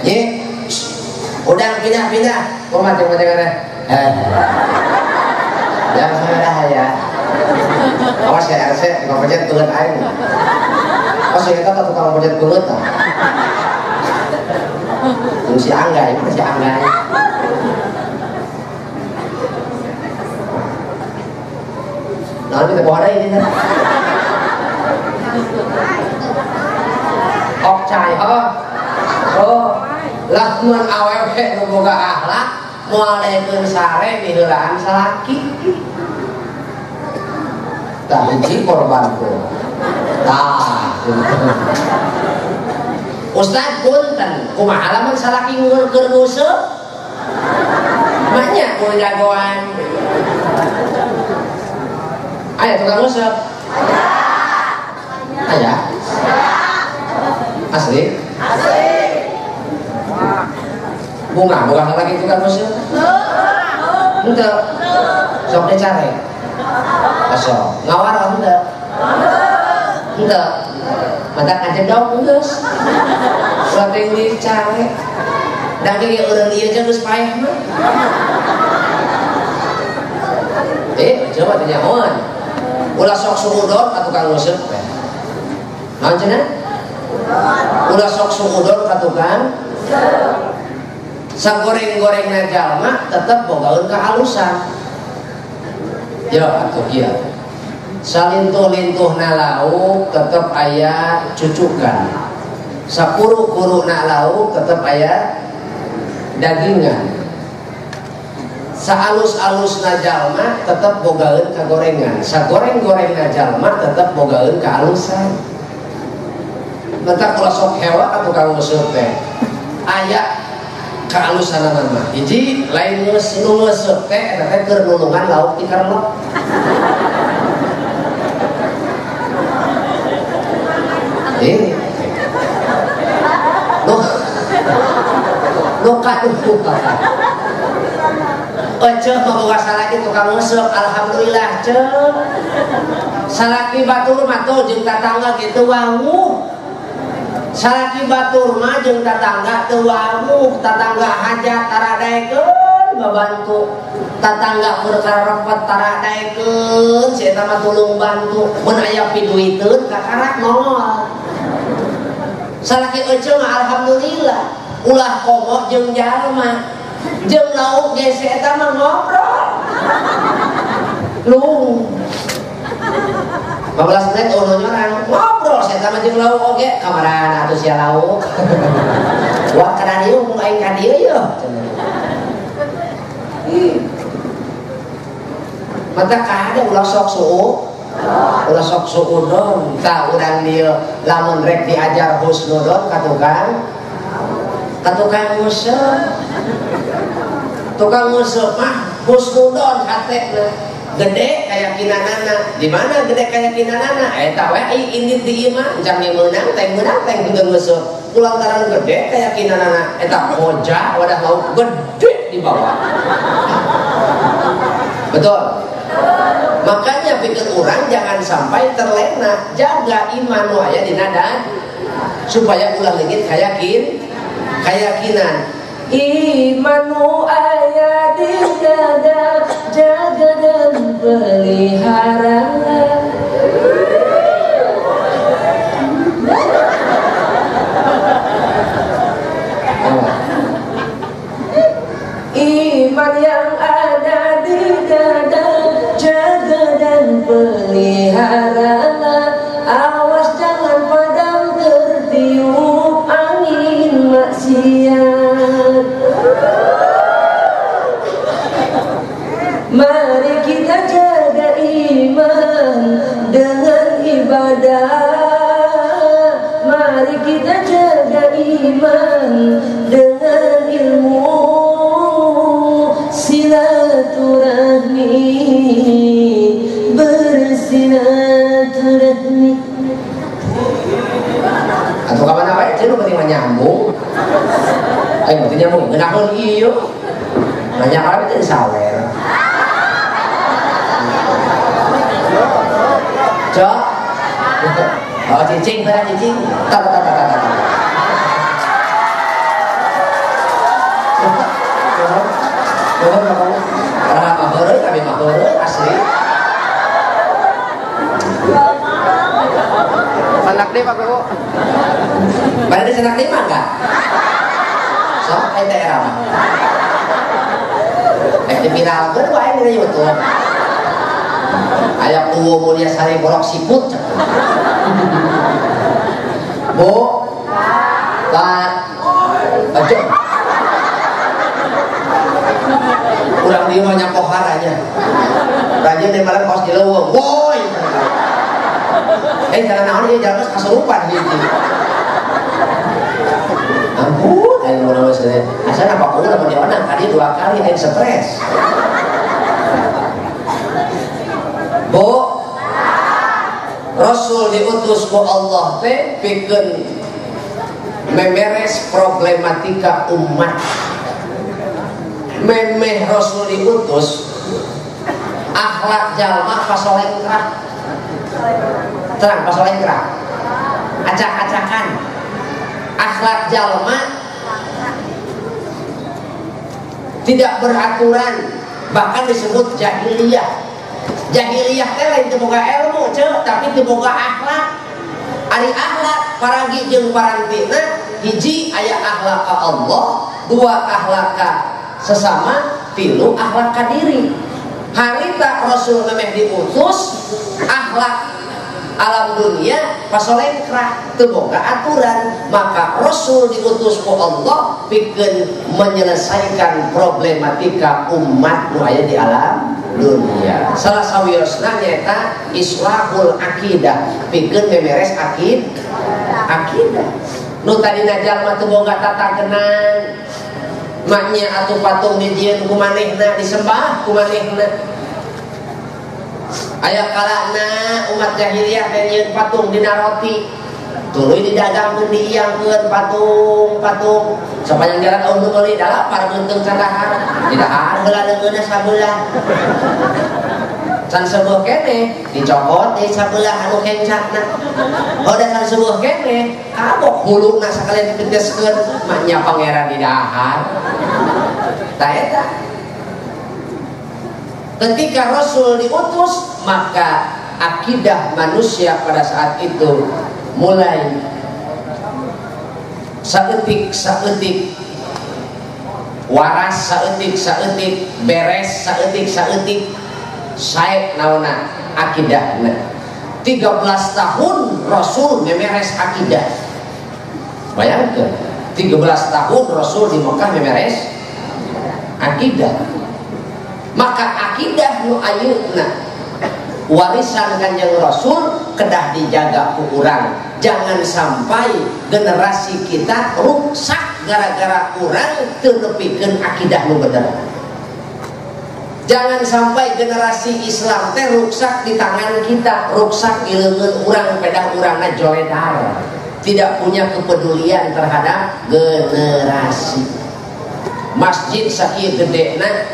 Ye. Udang pindah-pindah. Kumaha jeung pamajikan teh? Jangan sampai dah ya. Awas ya RC, tukang pencet beungeut aing. Oh, si eta tukang pencet beungeut tah. Jeung si Angga, ieu si Angga. Nah, kita bawa ini nih. Okcai, oh, lah mun awewe nu boga akhlak moal daekeun sare miheulaan salaki. Tah hiji korban teh. Tah. Ustaz punten, kumaha lamun salaki keur nguseup? Banyak mun jagoan. Aya tukang nguseup? Aya. Asli? Asli. Bunga, bukan lagi tukang nguseup? Henteu. Sok dicare. Sok ngawar henteu. Henteu. Mata kajedok geus. Sating dicare. Da ge urang ieu jeung geus paeh mah. Coba teh nyahoan. Ulah sok suudon ka tukang nguseup teh. Naon cenah? Ulah sok suudon ka tukang sagoreng-gorengna jalma tetep bogaeun kahalusan. Ya atuh kieu. Salintuh-lintuhna lauk tetep aya cucukan. Sakuru-kuruna lauk tetep aya dagingan. Saalus-alusna jalma tetep bogaeun kagorengan. Sagoreng-gorengna jalma tetep bogaeun kaalusan. Mentak ulah sok hewa ka tukang nguseup teh. Aya kaalusanana mah. Hiji lain nu nguseup teh eta teh keur nulungan lauk ti karlok. Nu katuh Ece mah salaki tukang nguseup, alhamdulillah ceu. Salaki batur mah tuh jeung tatangga gitu wawuh. Salaki batur mah jeung tatangga teu wawuh, tatangga hajat tara daekeun babantu. Tatangga perkara repot tara daekeun, si eta mah tulung bantu. Mun aya piduiteun kakarak nongol. Salaki ece mah alhamdulillah, ulah komo jeung jalma. Jeung lauk ge si eta mah ngobrol. Lung. 15 menit ono nyorang ngobrol si eta mah jeung lauk oge kamarana atuh sia lauk. Wah kana dieu mung aing ka dieu yeuh. Mata kada ulah sok suuk. Ulah sok suudon. Tah urang dieu lamun rek diajar husnudon ka tukang nguseup. Tukang nguseup mah husnudon hatena. Gede kayakinanana. Di mana gede kayakinanana? Eta we indit di imah jang meunang teh meunang teh henteu ngeuseut. Kulantaran gede kayakinanana eta koja wadah lauk gede di bawah. Betul. Makanya pikir orang jangan sampai terlena, jaga iman nu aya dina dan supaya ulah leungit kayakinan. Iman nu aya di dada, jaga dan pelihara. Iman yang ada di dada, jaga dan peliharalah. Awas jangan padam tertiup angin maksiat. Mari kita jaga iman dengan ibadah. Mari kita jaga iman dengan ilmu silaturahmi, bersilaturahmi. Atau kapan apa itu lu penting nyambung. Ayo penting nyambung. Ngeunahun ieu. Nanya apa itu sawer. Cok. Oh cicing, bara cicing. Tak tak tak tak. Kami mah heureuy asli. Sanak deui Pak Bu. Bade sanak deui mah enggak? Sok aya teh era mah. Diviralkeun wae dina YouTube. Aya kuwu Mulia Sari borok siput. Bu. Pak. Aja. Urang dieu mah nyapohar aja. Raja di malam kos di leuweung. Woi. Jalan naon ieu jalan geus kasurupan hiji. Ampun, aing mun mah cenah. Asana apa kudu lamun dionang ka dieu 2 kali aing stres. Bu, Rasul diutus ku Allah teh pikeun memeres problematika umat. Memeh Rasul diutus akhlak jalma pasolengkrah. Terang pasolengkrah. Acak-acakan. Akhlak jalma tidak beraturan, bahkan disebut jahiliyah. Jahiliyah teh lain teu boga ilmu ceu, tapi teu boga akhlak. Ari akhlak paragi jeung parantina, hiji aya akhlak ka Allah, dua akhlak ka sesama, tilu akhlak ka diri. Harita Rasul memeh diutus akhlak alam dunia pasolengkrah teu boga aturan, maka Rasul diutus ku Allah pikeun menyelesaikan problematika umat nu aya di alam dunia. Salah sawiosna nyaeta islahul akidah, pikeun memeres akidah. Nu tadina jalma teu boga tata genang, maknya atuh patung dijieun ku manehna, disembah ku manehna. Aya kalana umat jahiliyah teh nyieun patung dina roti, tuluy didagangkeun diiangkeun patung-patung. Sapanjang jalan eueuh nu meuli da lapar beuteung can dahar, didahar heula leungeunna sabelah. Can sebuah keneh dicokot deui sabelah anu kencatna. Hoda can sebuah keneh kabok huluna sakalian dipeteskeun, maknya pangeran didahar. Tah eta. Ketika Rasul diutus, maka akidah manusia pada saat itu mulai saeutik-saeutik waras, saeutik-saeutik beres, saeutik-saeutik sae naonna akidahna. 13 tahun Rasul memeres akidah. Bayangkan, 13 tahun Rasul di Mekah memeres akidah. Maka akidah nu ayeuna warisan Kanjeng Rasul kedah dijaga ku urang. Jangan sampai generasi kita rusak gara-gara urang teu nepikeun akidah nu bener. Jangan sampai generasi Islam teh ruksak di tangan kita, ruksak di leungeun urang, pedah urangna joledar. Tidak punya kepedulian terhadap generasi. Masjid sakieu gedena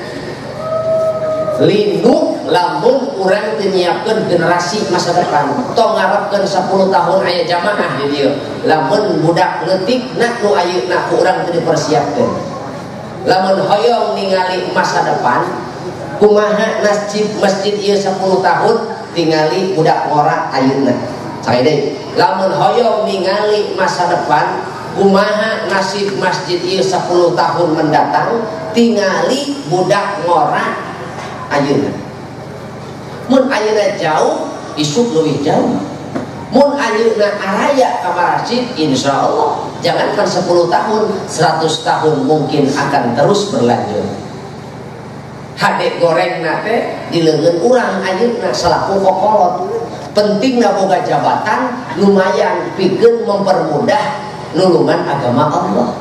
linu lamun urang teu nyiapkeun generasi masa depan. Tong ngarepkeun 10 tahun aya jamaah di dieu. Lamun budak leutikna nu ayeuna ku urang teu dipersiapkeun. Lamun hoyong ningali masa depan, kumaha masjid masjid ieu 10 tahun tingali budak ngora ayeuna. Sakali deui, lamun hoyong ningali masa depan, kumaha nasib masjid ieu 10 tahun mendatang, tingali budak ngora ayeuna. Mun ayeuna jauh, isuk leuwih jauh. Mun ayeuna araya ka masjid, insyaallah jangankan 10 tahun, 100 tahun mungkin akan terus berlanjut. Hade goreng nate di leungeun urang ayeuna selaku kokolot. Pentingna boga jabatan lumayan pikeun mempermudah nulungan agama Allah.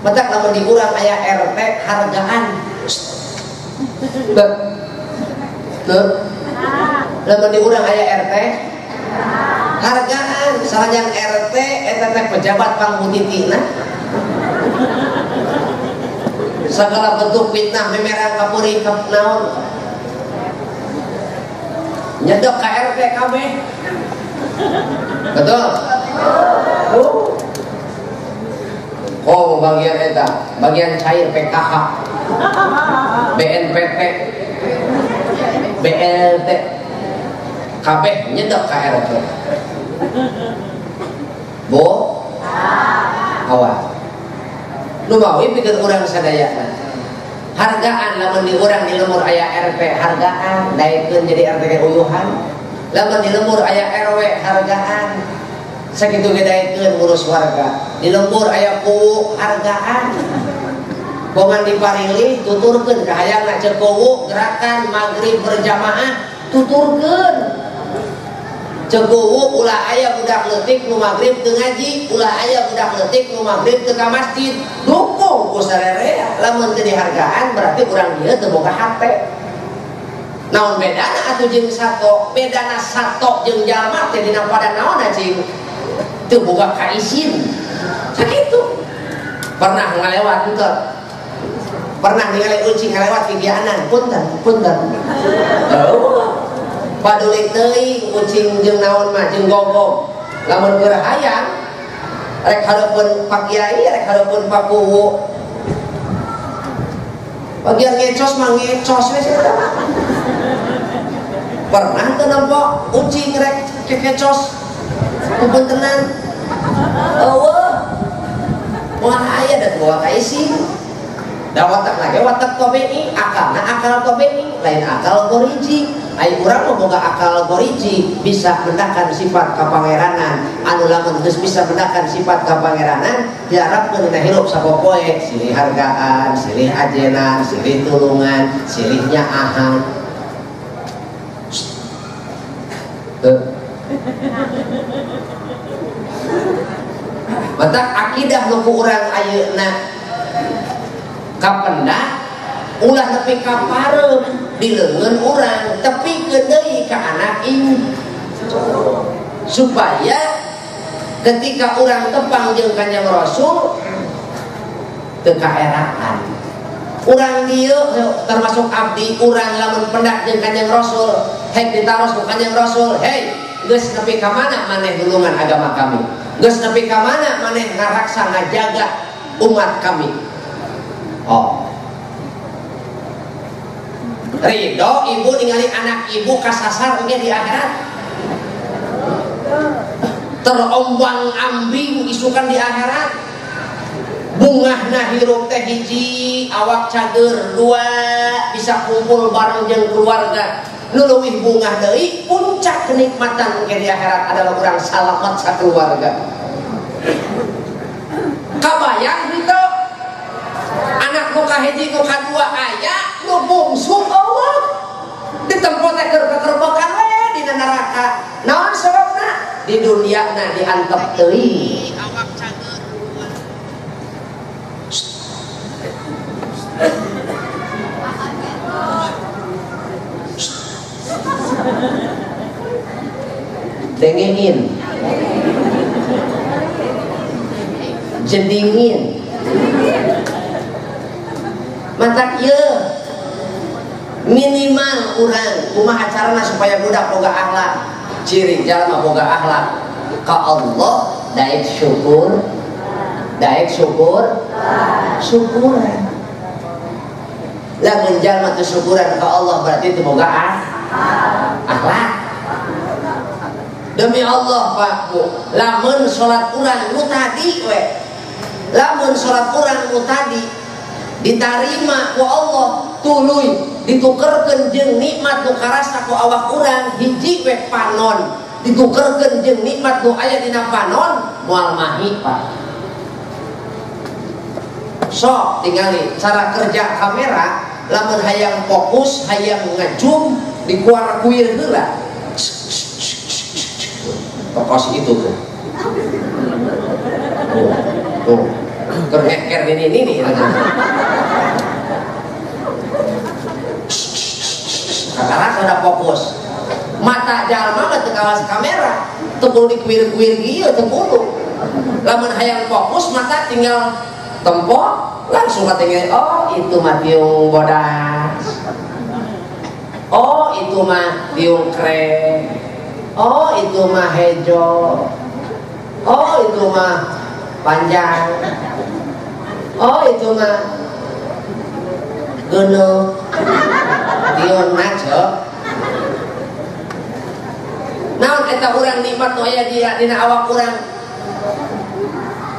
Matak lamun di urang aya RT hargaan. Tuh. Lamun di urang aya RT hargaan, sanajan RT eta teh pejabat pangmutitina. Segala bentuk fitnah memerang kapuri kap naon nyedok ka RT kabeh. Betul? Oh, bagian eta, bagian cair PKH, BNPT, BLT, kabeh nyedok ka RT. Bo? Awas. Nu mawi pikeun urang sadayana. Hargaan lamun di urang di lembur aya RT hargaan, daekeun jadi RT ge uyuhan. Lamun di lembur aya RW hargaan, sakitu ge daekeun ngurus warga. Di lembur aya kuwu hargaan. Bongan diparilih tuturkeun kahayangna ceuk kuwu gerakan magrib berjamaah tuturkeun. Ceuk kuwu ulah aya budak leutik nu magrib teu ngaji, ulah aya budak leutik nu magrib teu ka masjid. Dukung ku sarerea. Lamun teu dihargaan berarti urang dieu teu boga hate. Naon bedana atuh jeung sato? Bedana sato jeung jalma teh dina pada naonna cing? Teu boga kaisin. Sakitu. Pernah ngalewat henteu? Pernah ningali ucing ngalewat gigianan? Punten, punten. Oh. Padulik teuing kucing jeung naon mah jeung gogong. Lamun keur hayang rek hareupeun Pak Kiai, rek hareupeun Pak Kuwu. Bagian ngecos mah ngecos we sia. Pernah teu nempo ucing rek kekecos kupuntenan. Eueuh. Moal aya da bawa ka isin. Da watak lagi watak tobei, akalna akal tobei, lain akal goriji. Ai urang mah boga akal goriji bisa mendakan sifat kapangeranan. Anu lamun geus bisa mendakan sifat kapangeranan, diharapkeun dina hirup sapopoe silih hargaan, silih ajenan, silih tulungan, silih nyaahan. Matak akidah nu ku urang ayeuna kapenda ulah nepi ka pareum di leungeun urang tepikeun deui ka anak incu supaya ketika urang tepang jeung Kanjeng Rasul teu kaeraan. Urang dieu termasuk abdi urang lamun pendak jeung Kanjeng Rasul, hek ditaros ku Kanjeng Rasul, hei geus nepi ka mana maneh nulungan agama kami, geus nepi ka mana maneh ngaraksa ngajaga umat kami. Oh. Ridho ibu ningali anak ibu kasasar engke di akhirat. Terombang ambing isukan di akhirat. Bungahna hirup teh hiji, awak cager dua, bisa kumpul bareng jeung keluarga. Nu leuwih bungah deui puncak kenikmatan engke di akhirat adalah urang salamet sakeluarga. Kabayang henteu? Anak nu kahiji nu kadua aya nu bungsu eueuh ditempo teh keur kekerbekan we dina neraka. Naon sababna? Di dunia na diantep teuing. Dengein. Jedingin. Matak ieu minimal urang kumaha carana supaya budak boga akhlak. Ciri jalma boga akhlak ka Allah daek syukur, daek syukur, syukuran. Lamun jalma teu syukuran ka Allah berarti teu boga akhlak. Demi Allah Pak Bu, lamun salat urang nu tadi we, lamun salat urang nu tadi ditarima ku Allah, tuluy ditukerkeun jeung nikmat nu karasa ku awak urang hiji we panon, ditukerkeun jeung nikmat nu aya dina panon moal mahi Pak. Sok tingali cara kerja kamera, lamun hayang fokus, hayang ngezoom dikuar-kuir heula. Tokos itu tuh. Tuh, tuh. Keur ngeker ini nih. Karena sudah fokus. Mata jalma mah teu kawas kamera, teu kudu dikuir-kuir ieu teu kudu. Lamun hayang fokus mata tinggal tempo langsung katingali, oh itu mah tiung bodas. Oh itu mah tiung krem. Oh itu mah hejo. Oh itu mah panjang. Oh itu mah geuneuh. Tiung najo. Naon eta urang nikmat nu aya dina awak urang?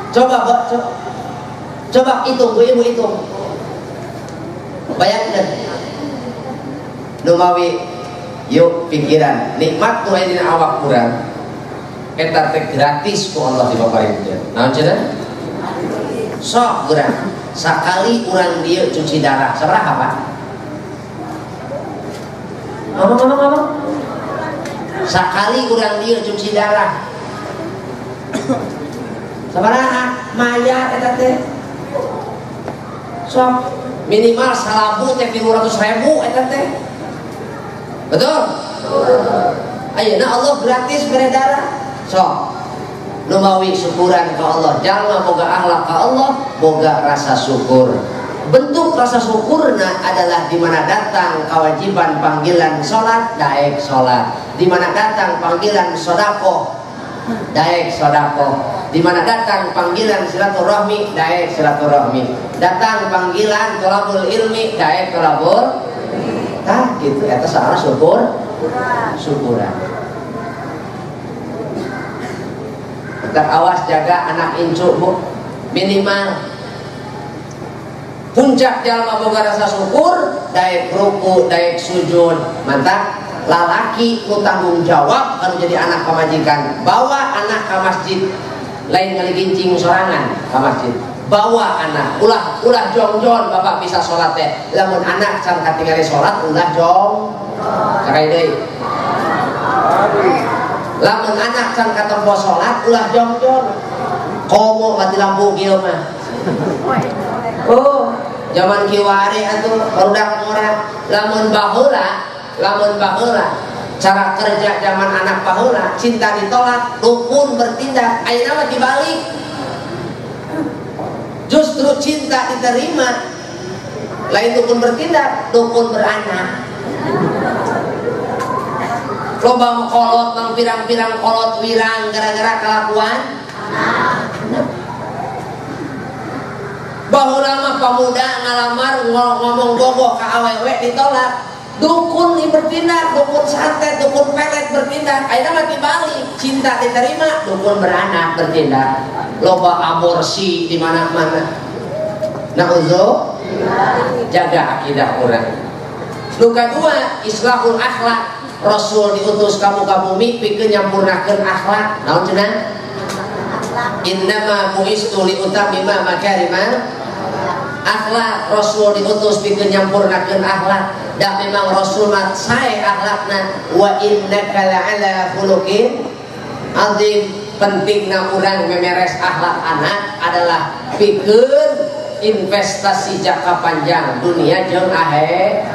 Coba coba. Coba hitung, bu ibu hitung. Bayangkan. Numawi yuk pikiran nikmat nu aya dina awak urang eta teh gratis ku Allah dipaparinkeun. Naon cenah? Sok urang sakali urang dieu cuci darah sabaraha Pak? Ngomong. Sakali urang dieu cuci darah sabaraha? Maya eta teh. Sok minimal salabu teh 300.000 eta teh. Betul? Ayeuna Allah gratis bere darah. Sok numawi syukuran ka Allah, jalma boga akhlak ka Allah, boga rasa syukur. Bentuk rasa syukurna adalah di mana datang kewajiban panggilan salat, daek salat. Di mana datang panggilan sedekah, daek sedekah. Di mana datang panggilan silaturahmi, daek silaturahmi. Datang panggilan thalabul ilmi, daek thalabul. Tah gitu eta salah syukur, syukuran. Tetap awas jaga anak incu bu. Minimal puncak jalma boga rasa syukur, daek ruku, daek sujud. Mantap. Lalaki nu tanggung jawab kalau jadi anak pamajikan, bawa anak ke masjid, lain ngaligincing sorangan ke masjid. Bawa anak, ulah ulah jongjon bapak bisa sholat teh. Lamun anak can katingali sholat ulah jong. Sakali deui. Lamun anak can katempo sholat ulah jongjon. Komo mati lampu kieu mah. Oh, zaman kiwari atuh barudak ngora. Lamun baheula cara kerja zaman anak baheula, cinta ditolak, dukun bertindak. Ayeuna mah dibalik. Justru cinta diterima, lain dukun bertindak, dukun beranak. Loba kolot mang pirang-pirang kolot wirang gara-gara kelakuan anak. Baheula mah pamuda ngalamar ngomong bogoh ka awewe ditolak. Dukun bertindak, dukun santet, dukun pelet bertindak. Ayeuna mah dibalik, cinta diterima, dukun beranak bertindak. Loba aborsi di mana-mana. Nauzu, jaga akidah orang. Luka dua, islahul akhlak. Rasul diutus kamu ka bumi pikeun nyampurnakeun akhlak. Naon cenah? Innama bu'istu liutammima makarimal akhlak. Rasul diutus pikeun nyampurnakeun akhlak. Da memang Rasul mah sae akhlakna, wa innaka la'ala khuluqin azim. Pentingna urang memeres akhlak anak adalah pikeun investasi jangka panjang dunia jeung akhirat.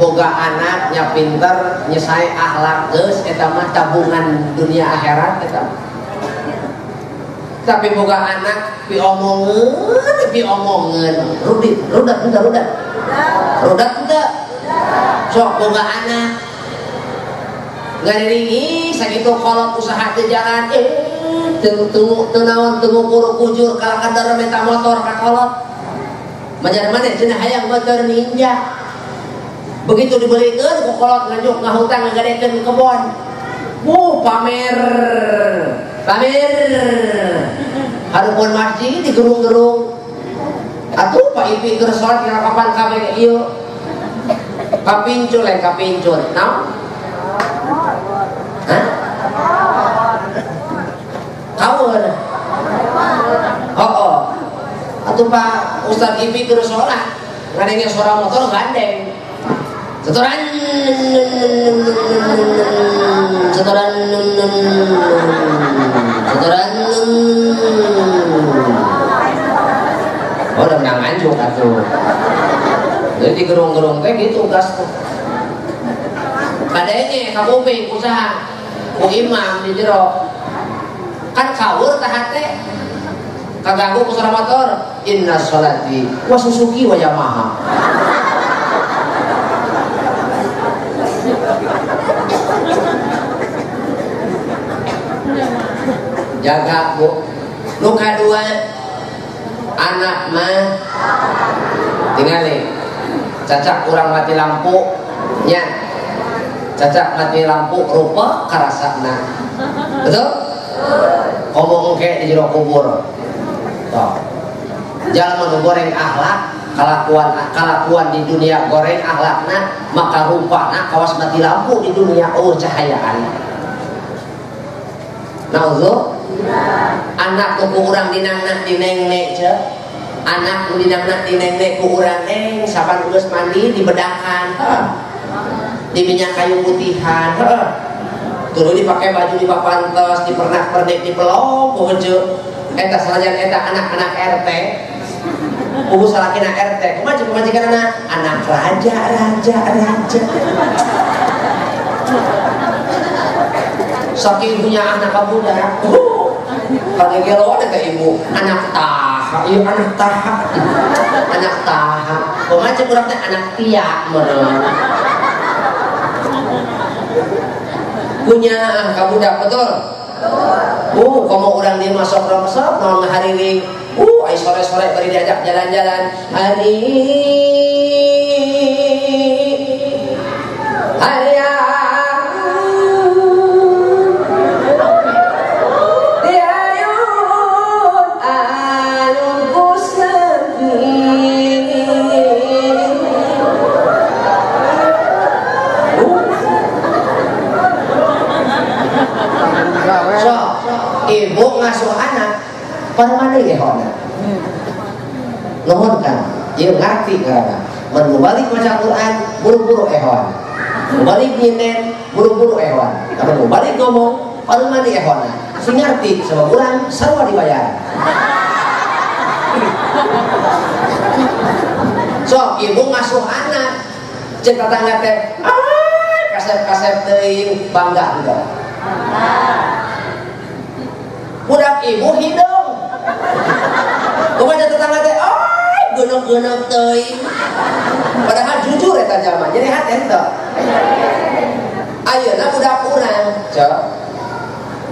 Boga anak nya pinter, nya sae akhlak geus eta mah tabungan dunia akhirat eta. Tapi boga anak piomongeun, rudat henteu rudat. Rudat henteu. Sok boga anak ngariringi sakitu kolot usaha teu jalan teu naon teu ngukur kujur kalakadar minta motor ka kolot. Majar maneh cenah hayang motor Ninja. Begitu dibelikeun ku kolot nganjuk ngahutang ngagadekeun kebon. Pamer. Pamer. Hareupeun masjid digerung-gerung. Atuh Pak Ipi keur salat kira kapan kabeh ieu. Kapincul eh kapincul. Naon? Hah? Kawur. Oh. Atuh Pak Ustaz Ipi keur salat, ngadenge suara motor gandeng. Setoran setoran setoran. Oh, udah menang anjuk atuh. Jadi digerung-gerung teh gitu gas tuh. Kadenge ka kuping usaha ku imam di jero. Kan kawur tah hate. Kaganggu ku suara motor. Inna sholati wa Suzuki wa Yamaha. Jaga bu. Nu kadua anak mah tingali cacak kurang mati lampu nya, cacak mati lampu rupa karasana, betul? Ngomong ke di jero kubur toh jalma nu goreng akhlak, kalakuan di dunia goreng akhlakna, maka rupana kawas mati lampu di dunia oh cahayaan. Nauzu anak ku urang dinangna dinengnek ce, anak ku dinangna dinengnek ku urang neng saban geus mandi dibedakan, di minyak kayu putihan, tuluy dipake baju dipapantes, dipernak-pernik, dipelok ku heuceu. Eta sanajan eta anak-anak RT, kubu salakina RT, kumaha jeung pamajikanna anak raja raja raja. Saking punya anak budak, pada gelo ada ke ibu, anak taha, iya anak taha, anak taha. Kumaha cek urang teh anak tia meureun. Punya anak budak betul? Komo urang di masuk rongsok, naon ngahariring. Ai sore-sore bari diajak jalan-jalan. Hari ibu ngasuh anak parmane ge hona nuhun kan ieu ngarti karana mun balik maca Quran buru-buru ehon, balik nyinden buru-buru ehon, lamun balik ngomong parmane ehona sing ngarti sabab urang sarua dibayar. So ibu ngasuh anak ceuk tetangga teh kasep-kasep teuing bangga henteu. Budak ibu hidung. Kumaha tetangga teh, oh, geuneuh-geuneuh teuing. Padahal jujur eta jalma, jadi hate henteu. Ayeuna budak urang, cek.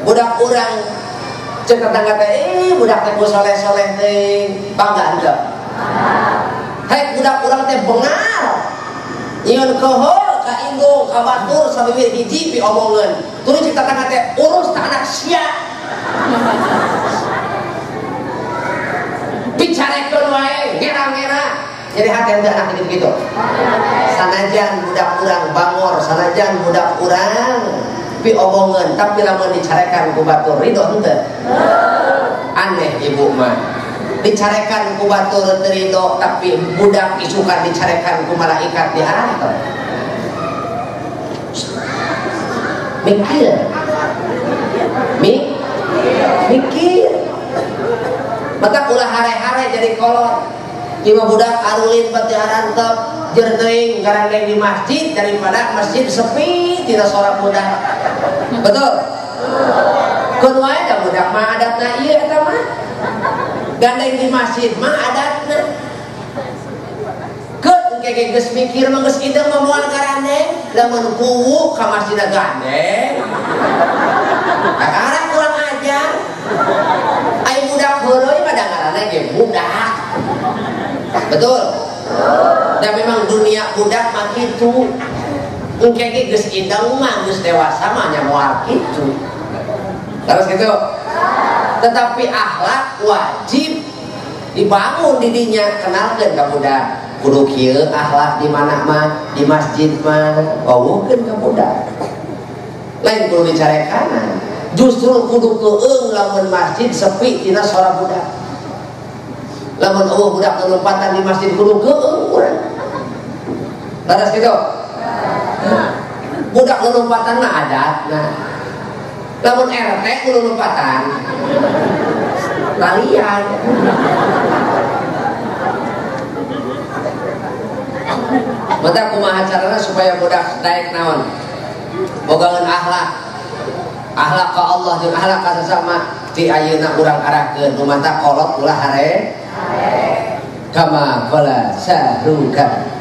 Budak urang cek tetangga teh, budak teh soleh-soleh teuing, bangga henteu. Hek budak urang teh bengal. Nyieun keheul ka indung, ka batur sabibir hiji piomongeun. Tuluy cek tetangga teh, urus ta anak sia. Bicarekeun wae ngera-ngera. Jadi hati henteu anak gitu-gitu. Sanajan budak urang bangor, sanajan budak urang piomongeun, tapi lamun dicarekan ku batur ridho henteu. Aneh ibu mah. Dicarekan ku batur teu ridho, tapi budak isukan dicarekan ku malaikat di arah. Mikir. Mikir. Matak ulah hare-hare jadi kolot. Lima budak arulin pati arantep jerteuing garandeng di masjid daripada masjid sepi tidak suara budak. Betul? Keun wae da budak mah adatna ieu eta mah. Gandeng di masjid mah adatna. Keun engke geus mikir mah geus ideng mah moal garandeng, lamun kuwu ka masjidna gandeng. Kakara kurang ajar. Ai budak heureuy mah da ngaranna ge budak. Betul? Dan memang dunia budak mah kitu. Engke ge geus ideng mah geus dewasa mah nya moal kitu. Terus gitu. Tetapi akhlak wajib dibangun di dinya, kenalkeun ka budak. Kudu kieu akhlak di mana mah, di masjid mah, wawuhkeun ka budak. Lain kudu dicarekanan. Justru kudu keueung lamun masjid sepi tina sora budak. Lamun eueuh budak lompatan di masjid kudu keueung urang. Laras kitu. Budak lompatan mah adatna. Lamun RT kudu lompatan talian. Mata kumaha carana supaya budak daek naon? Bogaeun akhlak. Akhlak ka Allah jeung akhlak ka sasama ti ayeuna urang arahkeun nu mata kolot ulah hare. Kama qala sahruka.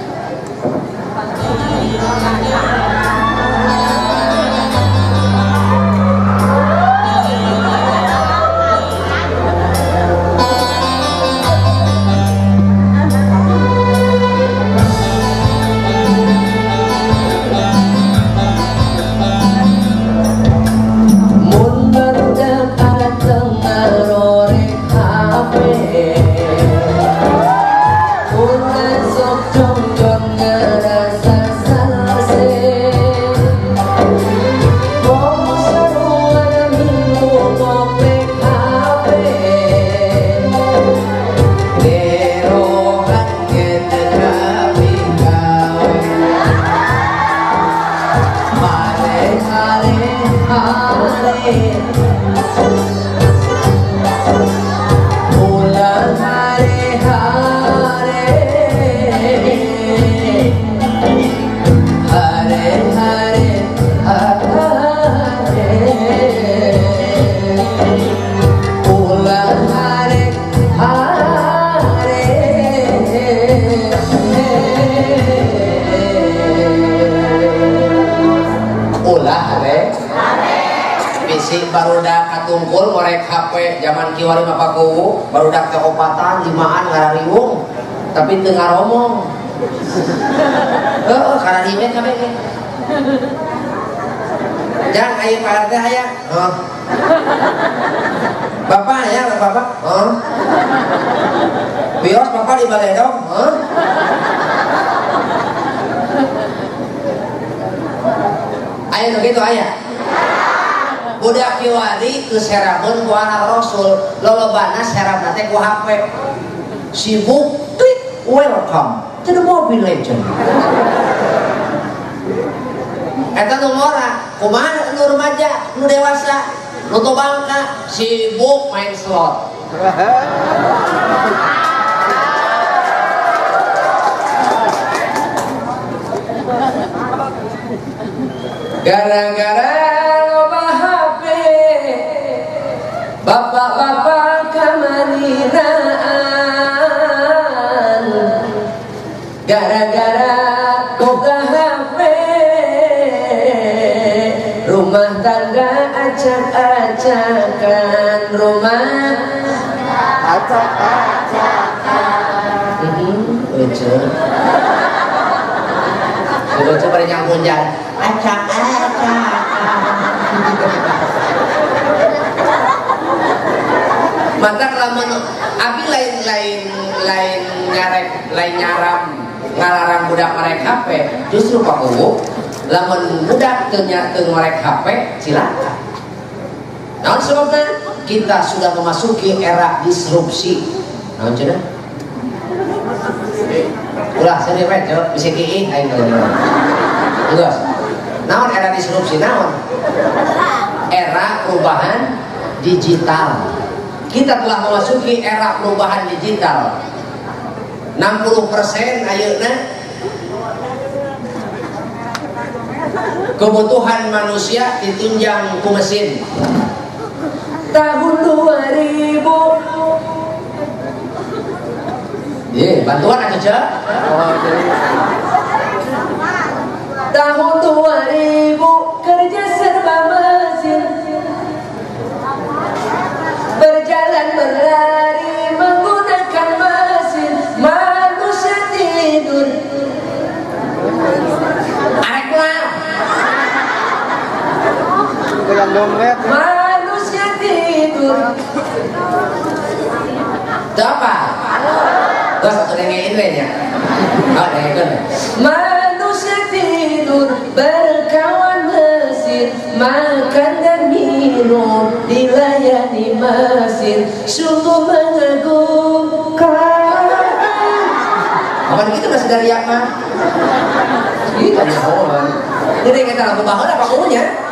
Barudak katungkul ngorek HP zaman kiwari mah pakuwu barudak teh opatan limaan ngarariwung tapi teu ngaromong heuh karariwe kabeh ge jang aya Pak RT aya heuh bapak aya bapak heuh bios bapak di baledog heuh aya nu kitu aya budak kiwari ke serabeun ku anak rasul lolobana serabna teh ku HP sibuk klik welcome to the Mobile Legend eta nu ngora kumaha nu remaja nu dewasa nu tobangka sibuk main slot gara-gara loba HP bapak-bapak kamarinaan gara-gara boga HP rumah tangga acak-acakan rumah acak-acakan lucu lucu pada nyambung jalan acak-acakan. Mata lamun abi lain lain nyarek lain nyaram ngalarang budak merek HP justru Pak Kuwu lamun budak teu ngorek HP silakan. Naon sebabna kita sudah memasuki era disrupsi. Naon cenah? Ulah seuri we ceu bisi kiih aing geus. Naon era disrupsi naon? Era perubahan digital. Kita telah memasuki era perubahan digital. 60% ayeuna kebutuhan manusia ditunjang ku mesin. Tahun 2000. Bantuan aja, Cek. Tahun 2000 kerja serba mesin. Berjalan berlari menggunakan mesin, manusia tidur. Arek lah. Manusia tidur. Itu apa? Terus satu dengein we nya. Oh, dengekeun. Manusia tidur berkawan mesin, makan dan minum dilayani mesin, sungguh mengagumkan. Kapan gitu masih dari apa? Gitu nyahoan. Jadi kita lagu baheula apa kunya?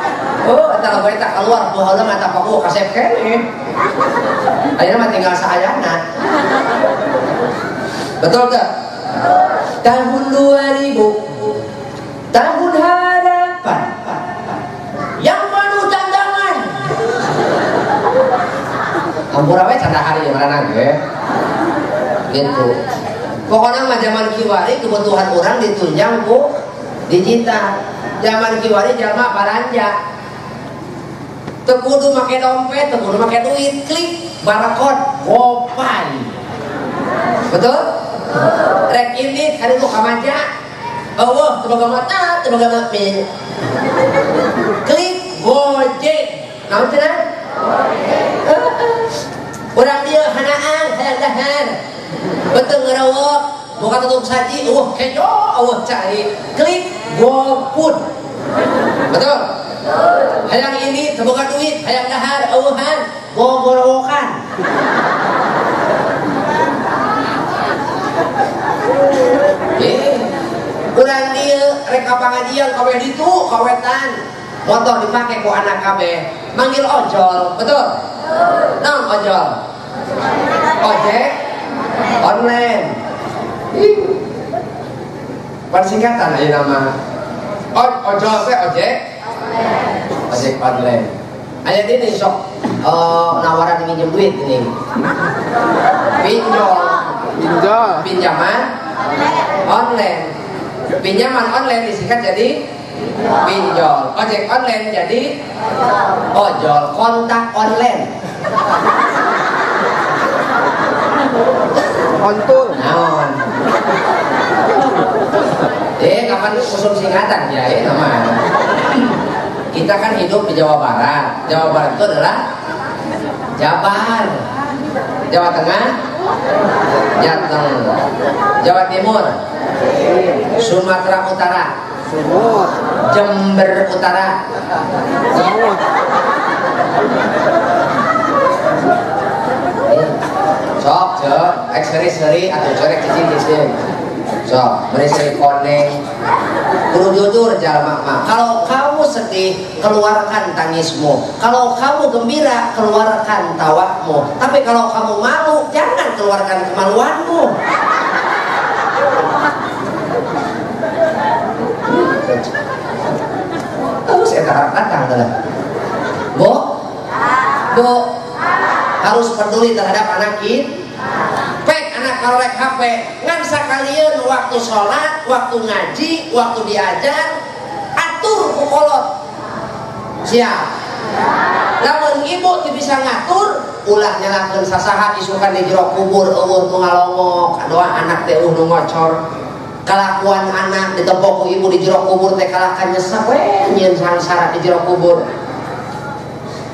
Oh, eta lagu eta keluar baheula mah eta paku kasep keneh. Ayeuna mah tinggal saayana. Betul gak? Tahun 2000, tahun harapan yang penuh tantangan. Ampura we canda hari mana ge. Gitu. Pokoknya mah zaman kiwari kebutuhan orang ditunjang ku digital. Zaman kiwari jalma balanja. Teu kudu make dompet, teu kudu make duit, klik barcode GoPay. Betul? Rek ini kali ku kamaja. Eueuh teu boga mata, teu boga mata. Klik Gojek. Naon cenah? Gojek. Urang dieu hanaan hayang dahar. Beuteung ngarewek, buka tutup saji, eueuh kejo, eueuh cai. Klik GoFood. Betul? Hayang ini teu boga duit, hayang dahar, eueuhan, gogorowokan. Urang dieu rek ka pangajian kabeh ditu kawetan. Motor dipake ku anak kabeh, manggil ojol, betul? Naon ojol? Ojek online. Persingkatan aja nama. Ojol teh ojek ojek online. Aya ini sok nawaran minjem duit ini. Pinjol. Pinjol. Pinjaman online. Pinjaman online disingkat jadi pinjol. Ojek online jadi ojol. Kontak online. Kontul. Naon. Kapan khusus singkatan ya ini nama. Kita kan hidup di Jawa Barat. Jawa Barat itu adalah Jabar. Jawa Tengah Jateng. Jawa Timur Sumatera Utara. Sumut. Jember Utara. Sumut. Sok, cek, ek seri-seri atau corek cicing-cicing. Sok, beri seri koneng. Kudu jujur jalma mah. Kalau kamu sedih, keluarkan tangismu. Kalau kamu gembira, keluarkan tawamu. Tapi kalau kamu malu, jangan keluarkan kemaluanmu. Terus saya datang adalah Bu, Bu harus peduli terhadap anak kita. Pek anak karolek HP ngan sakalian waktu sholat, waktu ngaji, waktu diajar, atur ku kolot. Siap. Lamun ibu teu bisa ngatur, ulah nyalahkeun sasaha isukan di jero kubur eueuh nu ngalongok, doa anak teh eueuh nu ngocor. Kalakuan anak ditepok ku ibu di jero kubur teh kalahkan nyesek we nyieun sangsara di jero kubur.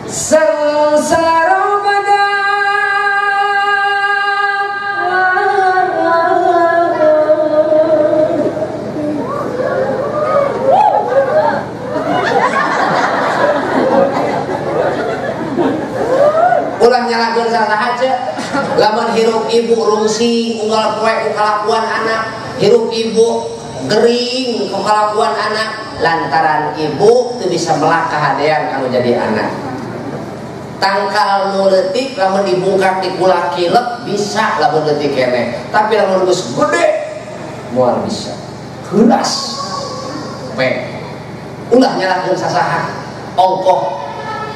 Sengsara pada ulah nyalahkeun sasaha ce. Lamun hirup ibu rungsing unggal poe ku kalakuan anak, hirup ibu gering ku kalakuan anak, lantaran ibu teu bisa melak kahadean kanu jadi anak. Tangkal nu leutik lamun dibungkak dikulak kilep bisa lamun leutik keneh. Tapi lamun geus gede moal bisa. Heulas. Pe. Ulah nyalahkeun sasaha. Ongkoh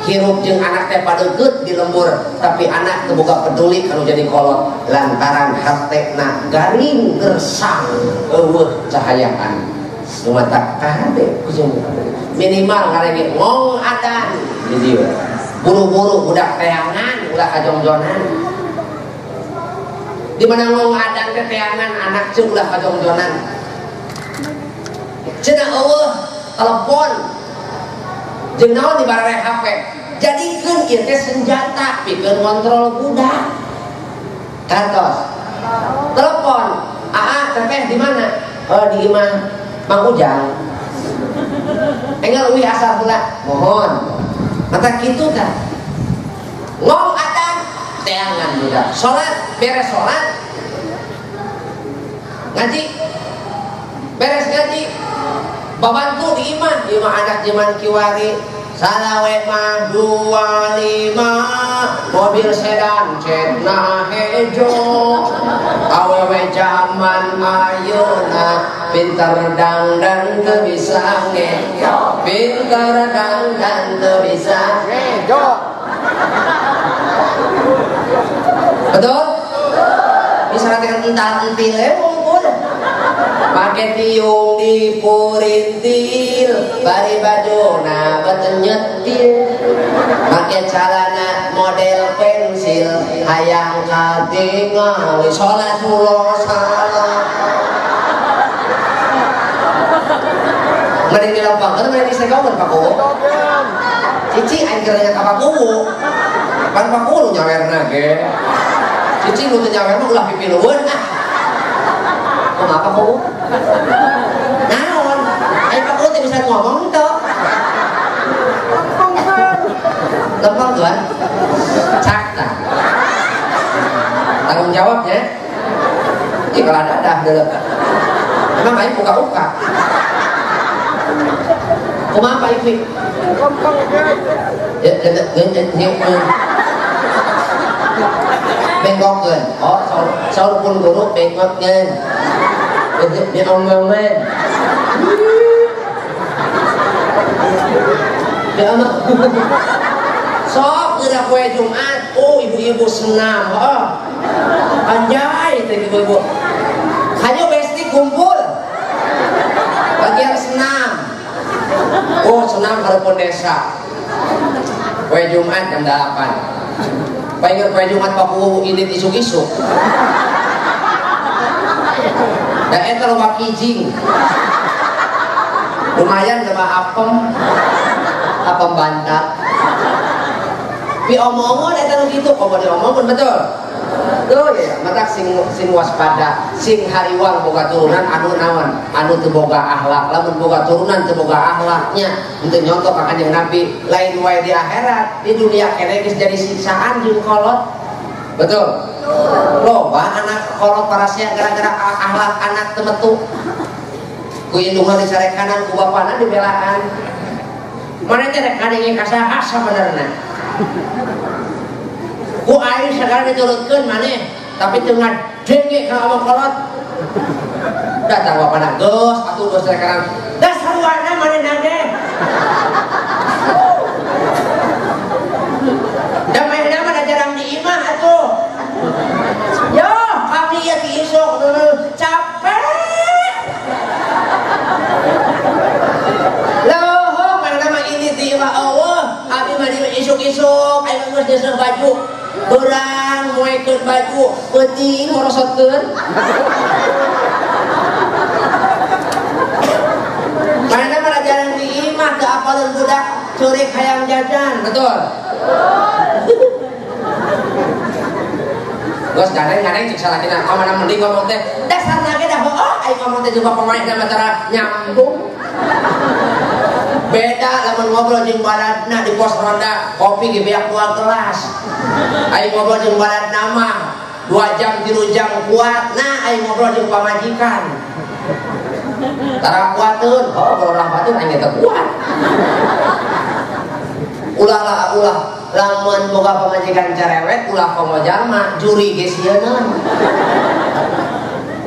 hirup jeung anak teh padeukeut di lembur, tapi anak teu boga peduli kalau jadi kolot lantaran hatena garing gersang eueuh cahayaan. Nu matak kade minimal ngarenge ngong adan di dieu. Buru-buru budak teangan ulah kajongjonan. Di mana ngong adan teh teangan anak ceuk ulah kajongjonan. Cenah eueuh telepon jeung naon di barare HP. Jadikeun ieu teh senjata pikeun ngontrol budak. Kantos. Telepon, "Aa, teteh di mana?" "Oh, di imah Mang Ujang." Enggal uih asal heula. Mohon. Mata kitu tah. Ngong adan teangan budak. Salat, beres salat. Ngaji. Beres ngaji. Babantu di imah, imah anak zaman kiwari salawe mah 25 mobil sedan cetna hejo awewe zaman ayeuna pinter dangdan teu bisa ngejo pinter dangdan teu bisa ngejo. Betul? Bisa nanti entar entil unggul pake tiung dipurintil bari bajuna beten nyetil make calana model pensil hayang katingali sholat ulo salah mending dilempangkeun mending disegokeun Pak Kuwu cici aing keur nanya ka Pak Kuwu pan Pak Kuwu nu nyawerna ge cici nu teu nyawer mah ulah pipilueun ah kumaha Pak Kuwu naon aing Pak Kuwu teh bisa ngomong teu lempeng tuan cak tah tanggung jawabnya ieu kalau dadah deuleu emang aing buka-buka kumaha Pak Ipi ya bengkokkeun oh saur pun guru bengkokkeun diomongan diomong sok geura poe Jumat oh ibu-ibu senam oh anjay teh ibu-ibu hayu besti kumpul bagian senam oh senam hareupeun desa poe Jumat jam 8 paingeun poe Jumat Pak Kuwu indit isuk-isuk da eta loba kijing lumayan loba apem apem bantak pi omongan eta nu kitu komo diomongkeun betul tuh ya matak sing sing waspada sing hariwang boga turunan anu naon anu teu boga akhlak lamun boga turunan teu boga akhlaknya henteu nyontoh ka Kanjeng Nabi lain wae di akhirat di dunia keneh geus jadi siksaan jeung kolot betul loba anak kolot parasea gara-gara akhlak anak teu metu ku indungna dicarekanan ku bapana dibelaan mana teh rek ngadenge ka saha sabenerna ku aing sagala diturutkeun maneh tapi teu ngadenge ka omong kolot datang bapana geus atuh geus rekanan dasar warna manehna ge da manehna mah jarang di imah atuh yo kami ieu ti isuk capek loh manehna mah ini ti imah eueuh abdi mah di isuk-isuk aing geus deuseuh baju beurang moekeun baju peuting morosotkeun manehna mah jarang di imah teu apaleun budak curik hayang jajan betul geus gadeng-gadeng cek salakina ka mana mending ngomong teh dasarna ge dah heueuh aing ngomong teh jeung bapak manehna mah cara nyambung beda lamun ngobrol jeung baladna di pos ronda kopi ge beak 2 gelas aing ngobrol jeung baladna mah 2 jam 3 jam kuat nah aing ngobrol jeung pamajikan tara kuateun oh kalau orang batur aing teh kuat ulah lah ulah Lamun boga pamajikan cerewet ulah komo jalma, juri ge sieun.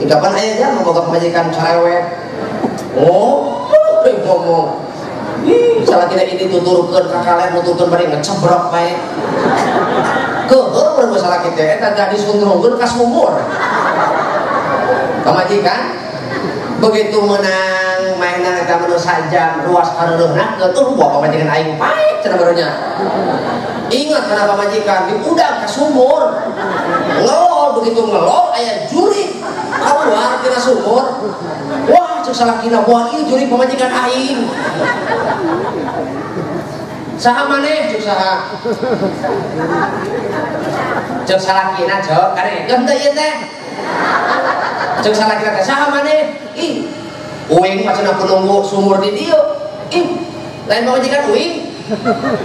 Kapan aya jalma boga pamajikan cerewet? Oh, ngomong. Ih, salah kita ini tuturkeun ka kalian nuturkeun bari ngecebrok bae. Keuheur masalah kita eta gadis sundrungkeun ka sumur. Pamajikan begitu menang mainan eta menu sajam ruas kareureuna tuh bawa pamajikan aing paek cenah barunya. Ingat kenapa pamajikan diudak ke sumur. Ngelol begitu ngelol aya jurik keluar tina sumur. Wah, cek salakina wah ieu jurik pamajikan aing. Saha maneh cek saha? Cek salakina cek kare geus teu ieu teh. Cek salakina teh saha maneh? Ih, uing mah cenah penunggu sumur di dieu. Ih, lain pamajikan uing.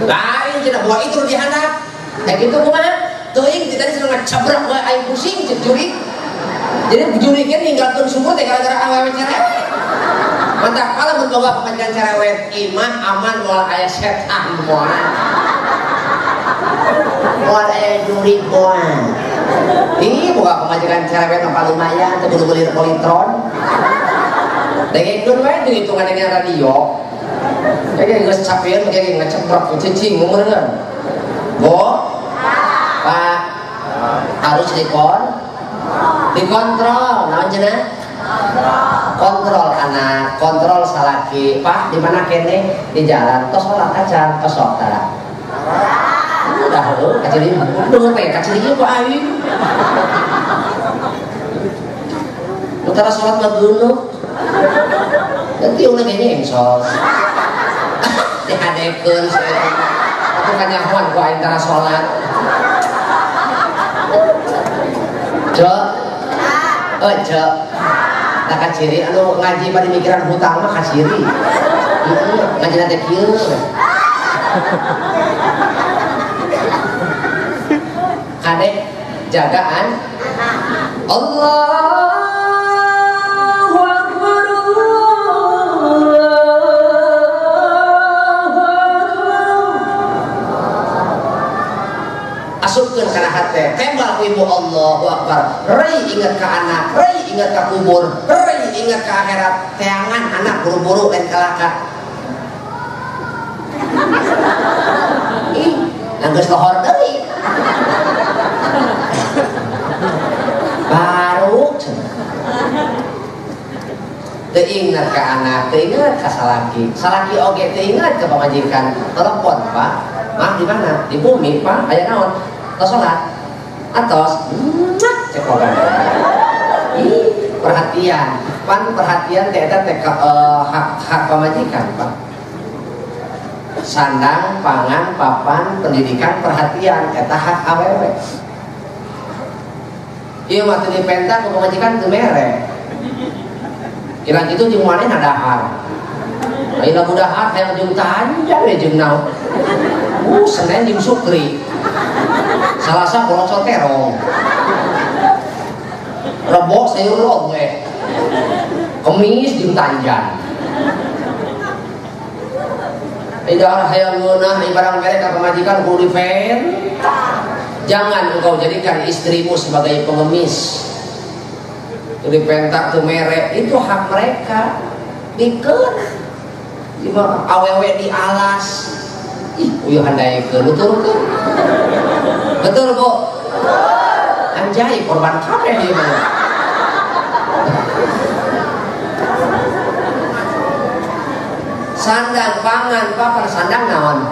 Lain cenah buah itu di handap. Kayak gitu kumaha? Teuing ti tadi cenah ngacabrak wae aing pusing cek jurik. Jadi juriknya ninggalkeun sumur teh gara-gara awewe cerewet. Mantap kalau mun boga pamajikan cerewet, imah aman moal aya setan moal. Moal aya jurik moal. Ih, boga pamajikan cerewet mah lumayan teu kudu beli politron. Dengekeun wae dihitungan dengan radio. Kayak geus capeun kayak ngeceprok cicing ngeureun. Bo? Pak harus dikontrol. Naon cenah? Kontrol anak, kontrol salaki. Pak, di mana kene? Di jalan. Tos salat acan, tos sok tara. Udah heuh, kaciri. Deungeun teh kaciri ku aing. Utara salat mah geuneuh. Nanti ulah kayaknya engsos. Dihadekeun saeutik. Atuh kanyahoan ku aing tara salat. Cek. Oh, cek. Nah kaciri anu ngaji pada mikiran hutang mah kaciri. Heeh, ngaji teh kieu. Kade jagaan Allahu Akbar, Allahu Akbar. Asupkeun kana hate, tembal ku ibu Allahu Akbar. Rei ingat ka anak, rei ingat ka kubur, rei ingat ka akhirat. Teangan anak buru-buru lain kalaka. Ih, geus lohor deui. Baru teu ingat ka anak, teu ingat ka salaki. Salaki oge teu ingat ka pamajikan. Telepon, Pak. Mah di mana? Di bumi, Pak. Aya naon? Tos salat. Atos. Cek. Ih, perhatian. Pan perhatian teh eta teh hak pamajikan, Pak. Sandang, pangan, papan, pendidikan, perhatian eta hak awewe. Ieu mah teu dipenta ku pamajikan teu mere. Kira kitu jeung manehna dahar. Ayeuna lagu dahar hayang jeung tanjan we jeung naon. Senin jeung Sukri. Salasa bolocor terong. Rebo sayur lodeh. Kemis jeung tanjan. Tidak hayang ngeunah barang mere ka pamajikan kudu dipenta. Jangan engkau jadikan istrimu sebagai pengemis. Dipenta tuh mere, itu hak mereka. Dikeun. Awewe di alas. Ih, uyuh handaekeun nuturkeun. Betul, Bu? Anjay, korban kabeh ieu mah. Sandang, pangan, papan, sandang naon?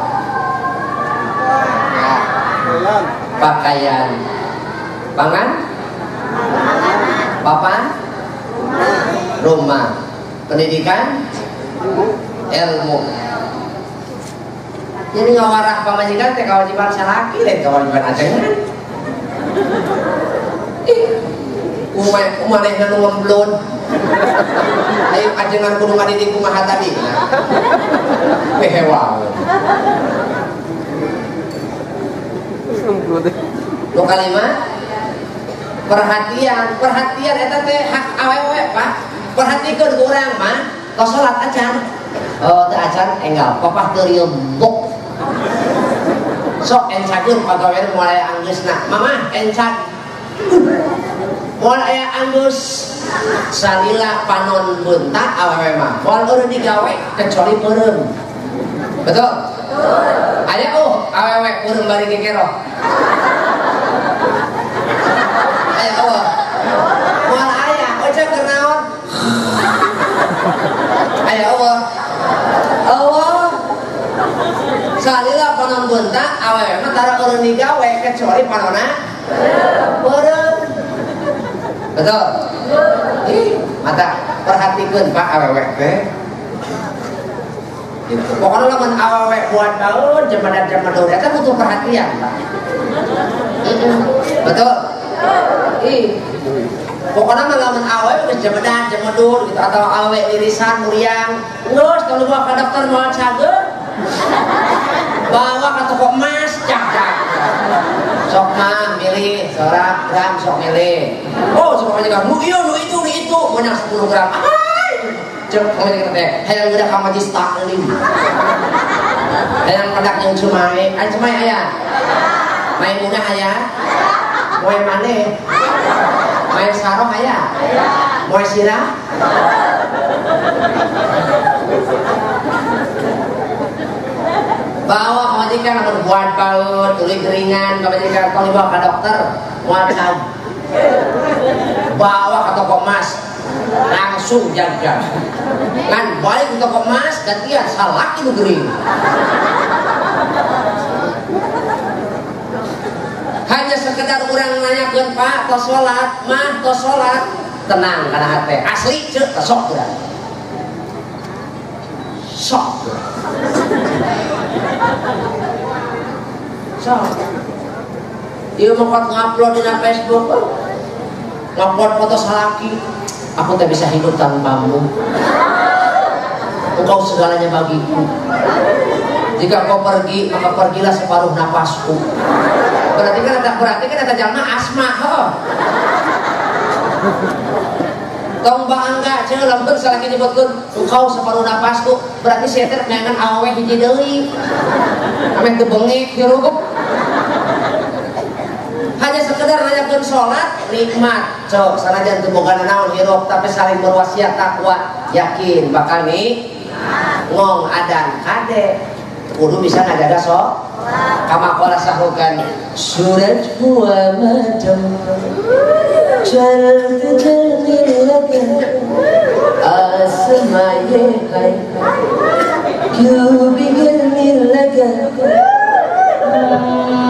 Pakaian. Pangan? Papan? Rumah. Pendidikan? Ilmu. Jadi ngawarah pamajikan teh kewajiban salaki lain kewajiban ajengan. Ih, kumanehna nu ngemblon. Ayo ajengan kudu ngadidik kumaha tadi. Wehewa. Nu kalima, perhatian, perhatian eta teh hak awewe, Pak. Perhatikeun ku urang mah, tos salat acan. Oh, teu acan enggal, papah teu ridho. Sok encakeun pagawean moal aya anggeusna. Mamah encan. Moal aya anggeus salila panon beunta awewe mah. Moal eureun digawe kecuali peureum. Betul? Betul. Aya oh awewe peureum bari kekeroh. Aya oh. Moal aya oce keur naon? Aya Allah. Allah. Salila panon beunta awewe mah tara eureun digawe kecuali panonna peureum. Betul? Ih, mata perhatikeun Pak awewe teh. Gitu. Pokoknya lamun awewe buat baeun jemadan-jemadur eta butuh perhatian, Pak. Betul? Ih. Pokoknya mah lamun awewe geus jemedan jemedur gitu atau awewe lirisan muriang, geus kalau bawa ka dokter moal cager. Bawa ka toko emas cak-cak. Sok mah milih seorang gram sok milih. Oh, sok aja nu ieu nu itu nu itu menang 10 gram. Ay! Cek pamajikan teh, hayang udah ka majlis taklim. Hayang pedak jeung cumai, aya cumai aya. Maimunah aya. Moe maneh. Moe saroh aya. Moe sirah. Bawa pamajikan lamun buat baut, tuluy keringan, pamajikan tong dibawa ka dokter, moal cag. Bawa ka toko emas, langsung jaga. Kan balik ke toko emas, gantian salaki nu gering. Hanya sekedar urang nanyakeun Pak, tos salat, mah tos salat, tenang kana hate. Asli ceuk sok urang. Sok. Sok. Ieu mah kot ngupload dina Facebook, ngupload foto salaki. Aku tak bisa hidup tanpamu. Engkau segalanya bagiku. Jika kau pergi, maka pergilah separuh napasku. Berarti kan ada jalma asma, ho. Tong bangga cenah lamun salaki nyebutkeun engkau separuh napasku, berarti sia teh neangan awewe hiji deui. Ameh teu bengek hirup. Hanya sekedar nanyakeun salat nikmat, cok sanajan teu boga naon hirup tapi saling berwasiat takwa, yakin bakal nih ngong adan kade kudu bisa ngajaga so kama qala sahrukan suraj huwa macam चलते चलने लगे आसमां ये है क्यों बिगड़ने लगा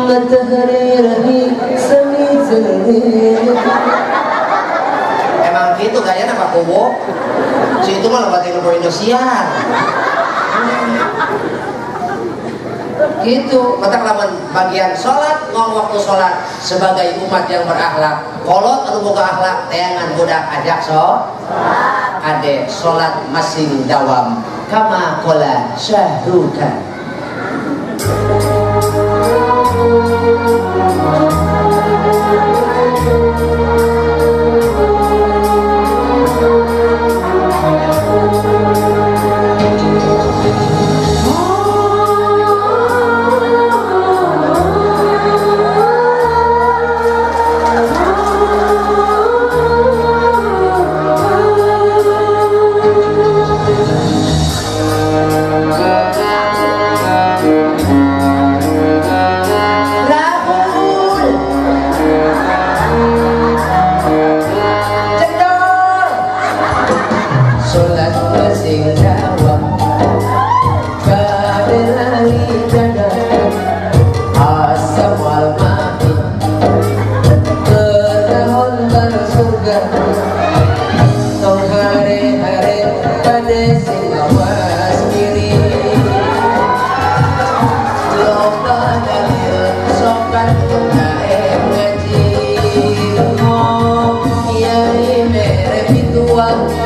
मत हरे रही समी चलने लगा. Emang gitu gayana Pak Bowo si itu mah lebatin ke Indosiar gitu. Mata lamun bagian sholat ngomong waktu sholat sebagai umat yang berakhlak kolot anu boga akhlak teangan budak ajak so ade sholat masing dawam kama qala syahrukan.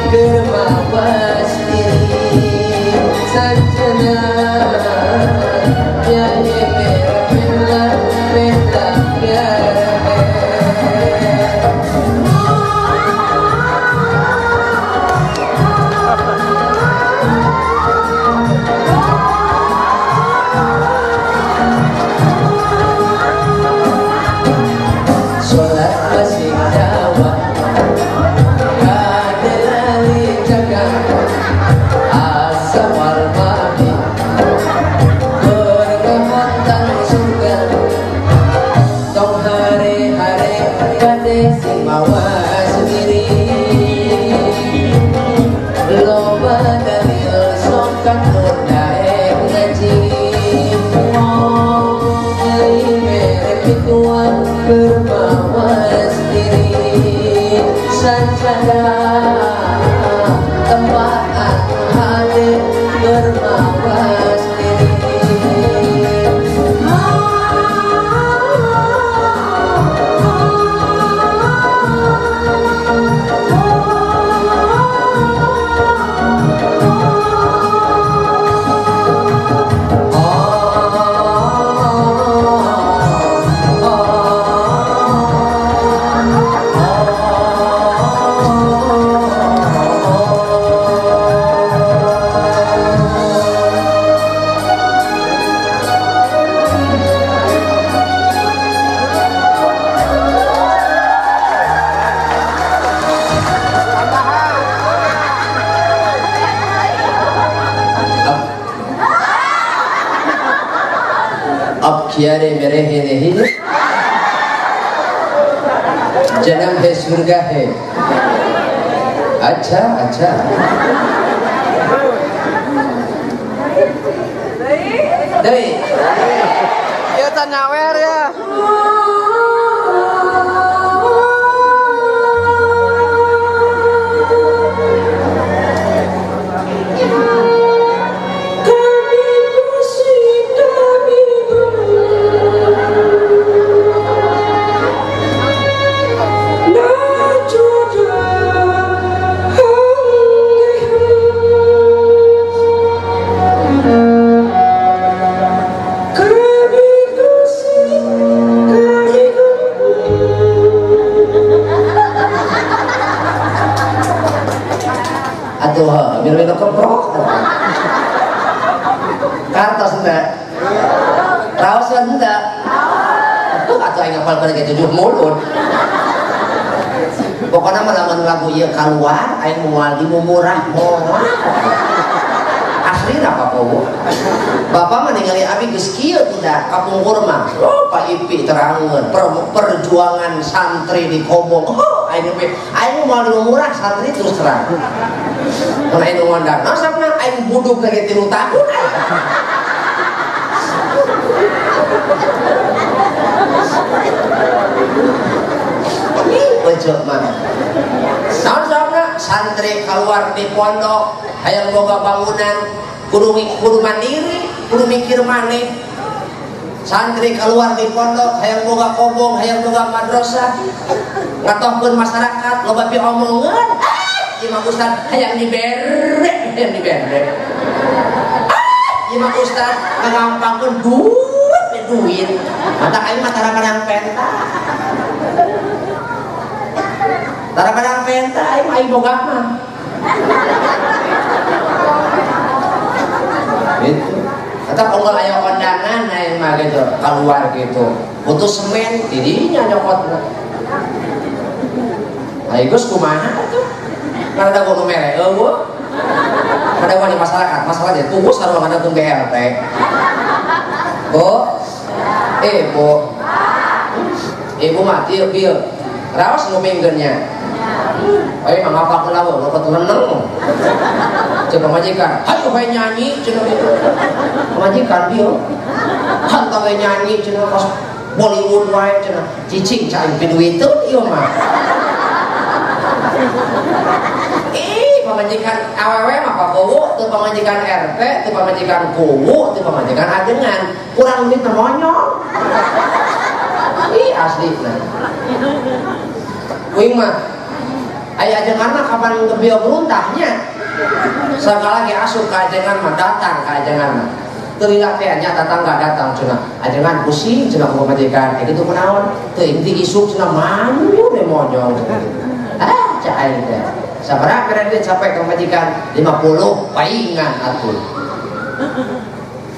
Girma surga asa wal mati berkemontan surga tong hare-hare kade sing mawas diri loba dalil sokan nur daek ngaji tuan bermawas diri sajadah tempat hati bermawas diri. अब कियारे मेरे है नहीं जन्म है स्वर्ग है। अच्छा अच्छा नहीं ya nyawer ya. Atuh, mil-mil keprok. Kartos enggak? Raos enggak? Atuh aing ngapalkeun ge 7 mulut. Pokona mah lamun lagu ieu kaluar aing moal dimumurah moal. Asli apa kowo? Bapak mah ningali abi geus kieu tidak kapungkur mah. Oh, Pak Ipi terangeun perjuangan santri di Kobong. Oh, aing aing moal dimumurah santri terus terang. Mun aing ngondang, nah sabna aing buduk ge 3 tahun. Ih, ojo mah. Naon sabna santri keluar di pondok hayang boga bangunan kudu mandiri, kudu mikir maneh. Santri keluar di pondok hayang boga kobong, hayang boga madrasah, ngatohkeun masyarakat loba piomongeun. Imam Ustad hayang dibere, hayang dibere. Imam Ustad ngagampangkeun duit, duit. Mata aing mah tara kadang penta. Tara kadang penta aing mah aing boga mah. Gitu. Atau kalau aya kondangan aing mah gitu, keluar gitu. Butuh semen dirinya nyokotna. Ayo geus kumaha atuh? Karena ada gua mere, eueuh. Kada wani masyarakat, masalahnya tunggu sarua kada tunggu BLT. Bu. Bu. Ibu mah ieu ieu. Raos ngupingkeun nya. Ayo mah ngapalkeun lawe, lokot leneng. Cek pamajikan, hayu bae nyanyi cenah kitu. Pamajikan ieu. Hantu bae nyanyi cenah kos Bollywood wae cenah. Cicing cai piduiteun ieu mah. Pamajikan awewe mah pakowo, teu pamajikan RT, teu pamajikan kuwu, teu pamajikan ajengan, kurang duit monyong. Ih asli nah. Kuing mah aya ajengan mah kapan gebio beruntahnya. Sakali lagi asup ka ajengan mah datang ka ajengan mah. Teu lila teh nya tatangga datang cenah. Ajengan pusing cenah ku pamajikan. Eh kitu kunaon? Teu inti isuk cenah manyu we monyong. Ah cak aing teh. Sabaraha kredit sampai ke majikan 50 paingan atuh.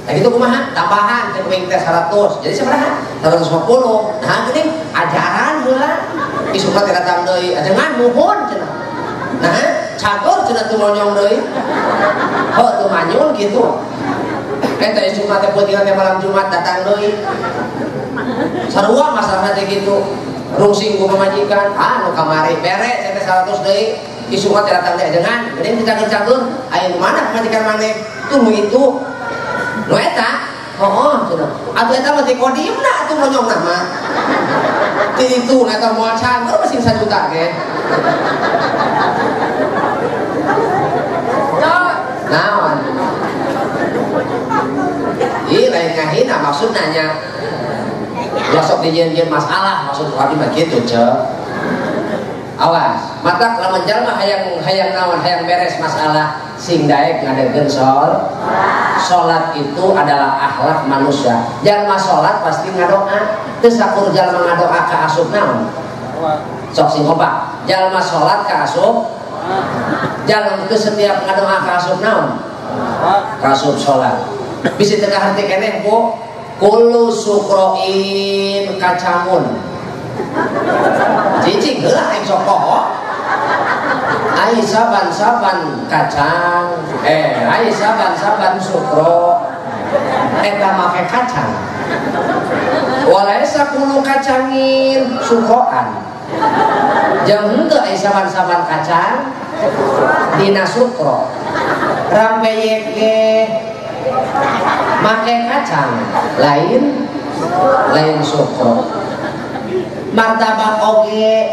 Nah gitu kumaha tambahan cek wing teh 100. Jadi sabaraha? 150. Nah geuning ajaran heula. Isukna teh datang deui ajengan muhun cenah. Nah Catur cenah teu monyong deui. Heuh teu manyun kitu. Eta isuk mah teh peutingan teh malam Jumat datang deui. Sarua masalahna teh kitu. Rungsing ku pamajikan, ah nu kamari bere cenah 100 deui. Isuk mah teh datang deui ajengan, geuning dicatur-catur, aya nu mana pamajikan maneh? Tuh nu itu. Nu eta. Heuh cenah. Atuh eta mah teh kodimna atuh monyongna mah. Ti ditu eta moal catur masih 1 juta ge. Naon? Ih lain ngahina maksud nanya. Ulah sok dijieun-jieun masalah maksud abdi mah kitu ceu. Awas, matak lamun jalma hayang hayang naon hayang beres masalah sing daek ngadegeun sol. Salat itu adalah akhlak manusia. Jalma salat pasti ngadoa. Teu sakur jalma ngadoa ka asup naon? Sok sing kompak. Jalma salat ka asup. Jalma itu setiap ngadoa ka asup naon? Ka asup salat. Bisi teu kaharti keneh Bu. Kullu sukroin kacangun. Cicing heula aing sok poho. Ai saban-saban kacang, ai saban-saban sukro eta make kacang. Walaisa kullu kacangin sukroan. Jeung henteu ai saban-saban kacang dina sukro. Rambeyek ge make kacang, lain lain sukro. Martabak oge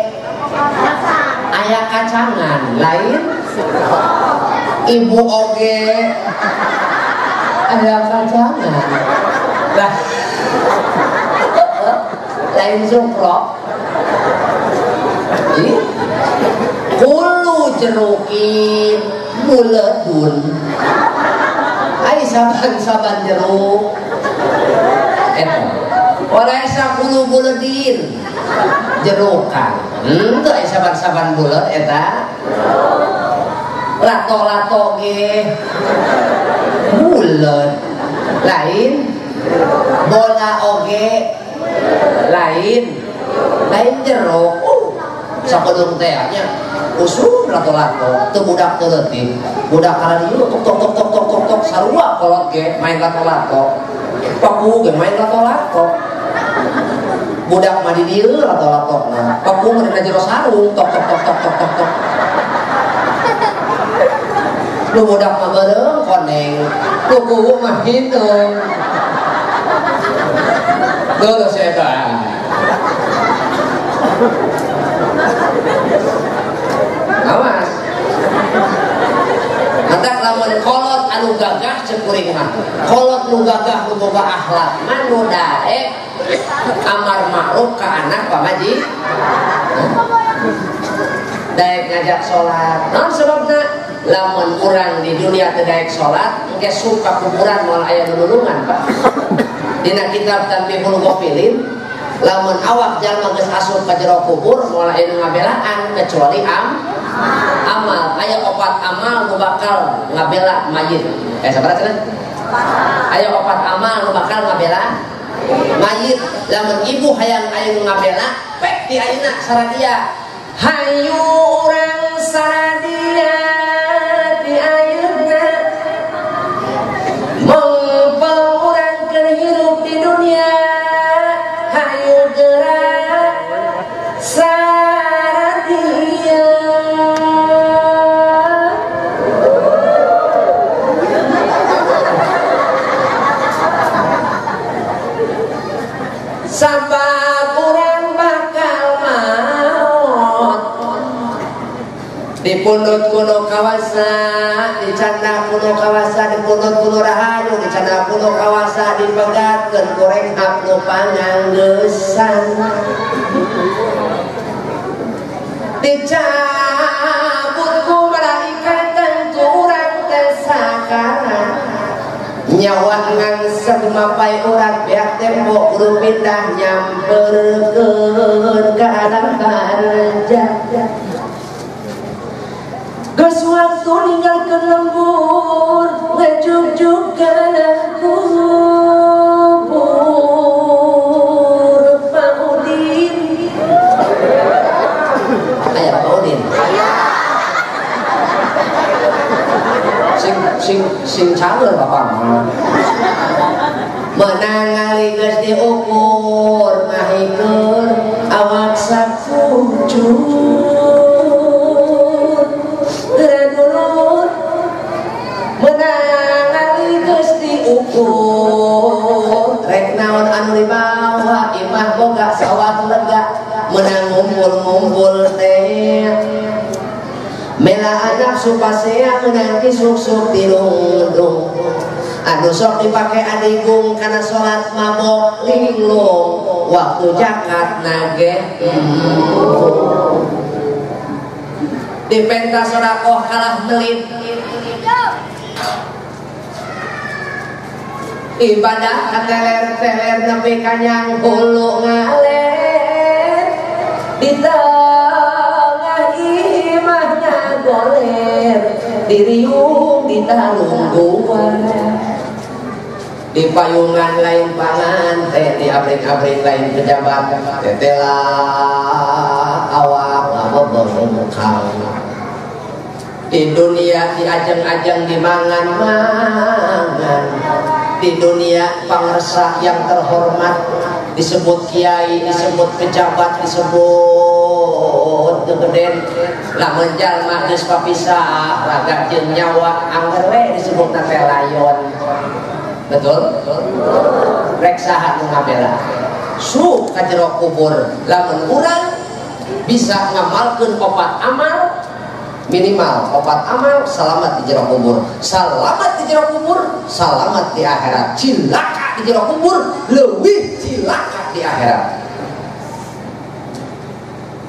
aya kacangan, lain ibu oge aya kacangan. Lah lain sukro. Kulu jerukin muledun. Ai saban-saban jeruk eta. Walaisa kulu buledin jerukan. Henteu ai saban-saban bulet eta. Lato-lato ge bulet. Lain bola oge lain lain jeruk. Sakedung teh nya usum lato-lato teu budak teu leutik. Budak kararieu tok tok tok tok tok tok tok sarua kolot ge main lato-lato. Paku ge main lato-lato. Budak mah di dieu lato-latona. Paku mah dina jero sarung tok tok tok tok tok tok tok. Nu budak mah beureum koneng, nu kuwu mah hideung. Duh eta. Awas. Matak lamun kolot anu gagah ceuk kuring mah. Kolot nu gagah nu boga akhlak mah nu daek amar ma'ruf ka anak pamaji. Daek ngajak salat. Naon sebabna? Lamun urang di dunia teu daek salat, engke suka kuburan moal aya nu nulungan, Pak. Dina kitab Tanbihul Ghafilin, lamun awak jalma geus asup ka jero kubur moal aya nu ngabelaan kecuali amal. Aya opat amal nu bakal ngabela mayit. Sabaraha cenah? Aya opat amal nu bakal ngabela mayit. Lamun ibu hayang aya nu ngabela, pek di ayeuna saradia. Hayu urang saradia di ayeuna. Mongpel urang keur hirup di dunia. Hayu gerak saradia. Sabab urang bakal maot. Dipundhut kuno kawasa, dicanda kuno kawasa, dipundhut kuno rahayu, dicanda kuno kawasa, dipegatkeun goreng hapnu panganggeusan. Dicabut ku malaikat tentu urang teh sakarat. Nyawa ngangsek mapai urat beak tembok kudu pindah nyamperkeun ka alam barjah. Geus waktu ninggalkeun lembur ngejugjug kana kubur Pak Udin. Aya Pak Udin. Sing sing cager bapak mah. Menang ngali geus diukur ngahikeun awak sakucur. Dulur menang ngali geus diukur rek naon anu dibawa imah boga sawah lega menang ngumpul-ngumpul teh mela anak supasea menang kisuk-suk tilundung anu sok dipake adigung kana salat mabok linglung waktu zakat nage di pentas sedekah kalah melit ibadah kateler-teler nepi kanyang hulu ngaler di tengah imahna goler diriung ditalungguan di payungan lain panganten di abrik-abrik lain pejabat tetela awak ngabobongkang di dunia diajeng-ajeng dimangan-mangan di dunia pangersa yang terhormat disebut kiai, disebut pejabat, disebut gegeden lamun jalma geus papisah raga jeung nyawa angger we disebutna teh layon. Betul? Rek saha nu ngabela su ka jero kubur lamun urang bisa ngamalkeun opat amal minimal opat amal selamat di jero kubur, selamat di jero kubur, selamat di akhirat, cilaka di jero kubur leuwih cilaka di akhirat.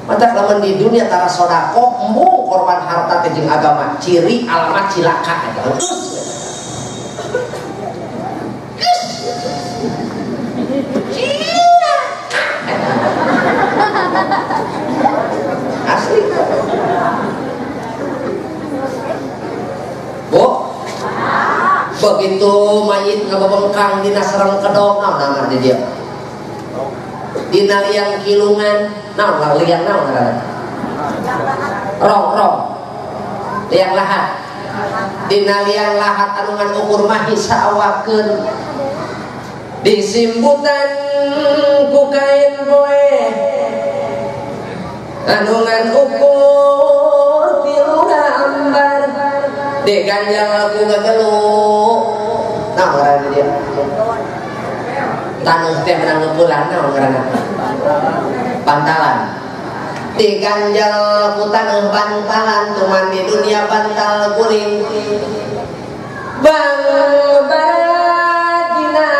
Mantap lamun di dunia tara sedekah embung korban harta teh jeung agama ciri alamat cilaka eta. Asli. Bu, begitu mayit ngabebengkang dina serang kedok naon namar di dia. Dina liang kilungan naon liang naon ngaranna? Rong-rong. Liang lahat. Dina liang lahat anu ngan ukur mahi saawakeun. Disimbutan ku kain poe anu ngan ukur tilu gambar diganjal ku gagelu naon ngaranna dia taneuh teh menang ngeupulan naon ngaranna bantalan diganjal ku taneuh bantalan tuman di dunia bantal guling bang baradina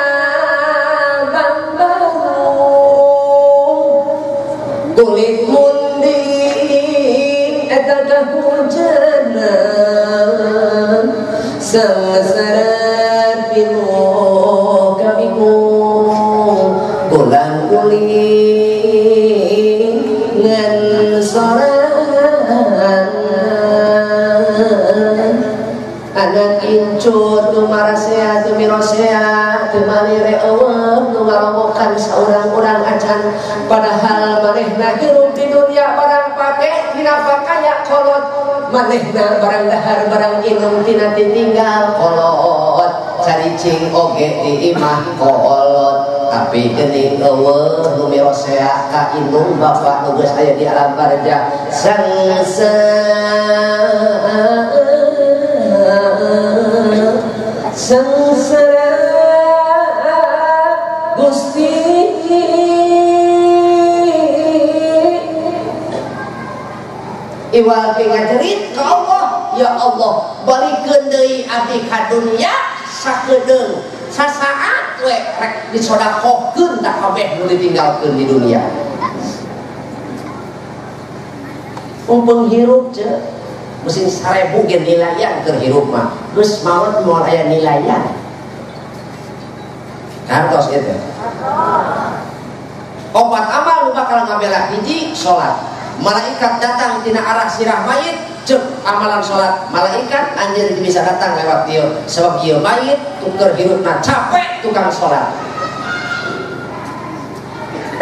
kulit munding eta kahujanan sangsara pilu kabingung bulan kuling ngan sorangan anak incut nu marasea teu mirosea teu malire eueuh nu ngaromokan saurang-urang acan padahal manehna hirup di dunia barang pake tina pakaya kolot manehna barang dahar barang inum tina ditinggal kolot caricing oge di imah kolot tapi geuning eueuh nu mirosea ka indung bapak nu geus aya di alam barjah sengsara Gusti iwal ke ngajerit ka Allah ya Allah balikeun deui abdi ka dunia sakedeung sasaat we rek disodakohkeun da kabeh nu ditinggalkeun di dunia mumpung hirup ce mesin 1000 ge nilaian keur hirup mah geus maot moal aya nilaian kartos ieu teh opat amal nu bakal ngabela hiji salat malaikat datang tina arah sirah mayit cek amalan salat malaikat anjeun bisa datang lewat ieu sebab ieu mayit tuker hirupna capek tukang salat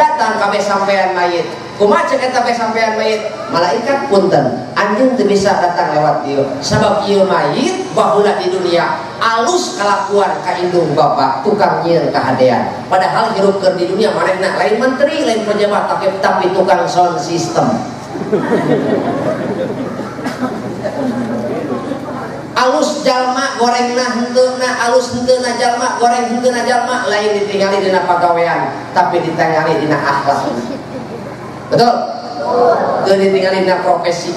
datang kabeh sampean mayit Kumaha cek eta teh sampean mayit? Malaikat punten, anjeun teu bisa datang lewat dieu. Sabab ieu mayit baheula di dunia alus kalakuan ka indung bapak, tukang nyieun kahadean. Padahal hirup keur di dunia manehna lain menteri, lain pejabat, tapi tukang sound system. Alus jalma gorengna henteuna, alus henteuna jalma goreng henteuna jalma, lain ditingali dina pagawean, tapi ditingali dina akhlak. Betul? Teu ditingali dina profesi,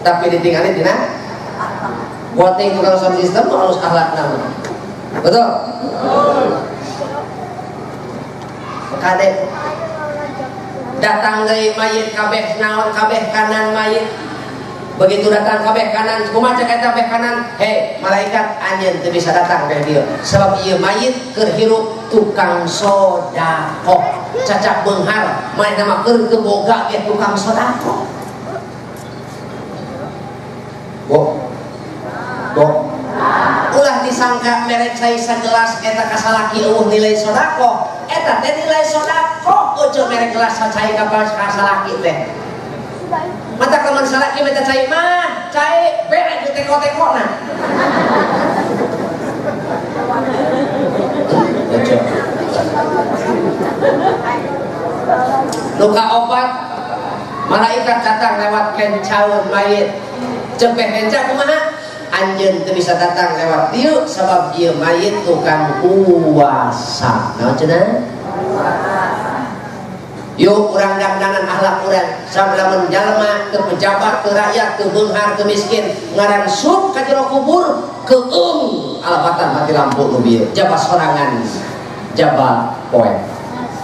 tapi ditingali dina voting tukang sound system alus akhlakna. Betul? Kade datang deui mayit kabeh naon kabeh kanan mayit. Begitu datang kabeh kanan, kumaha cek eta kabeh kanan? Hei, malaikat anjeun teu bisa datang ka dieu. Sabab ieu mayit keur hirup tukang sedekah. Cacak beunghar, manehna mah keur teu boga ge tukang sedekah. Bo. Bo. Ulah disangka mere cai sagelas eta ka salaki eueuh nilai sedekah. Eta teh nilai sedekah, ojo mere gelas cai ka salaki teh. Mata lamun salaki minta cai mah, cai bere ku teko-tekona. Luka opat, malaikat datang lewat kencaun mayit. Cepeh kenca kumaha? Anjeun teu bisa datang lewat dieu sabab ieu mayit tukang puasa. Naon cenah? Yuk urang dangdanan akhlak urang sabab lamun jalma ke pejabat ke rakyat ke beunghar ke miskin ngaran sup ka jero kubur keung alabatan mati lampu nu bieu jaba sorangan jaba poe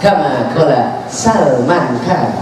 kama qala Salman Khan.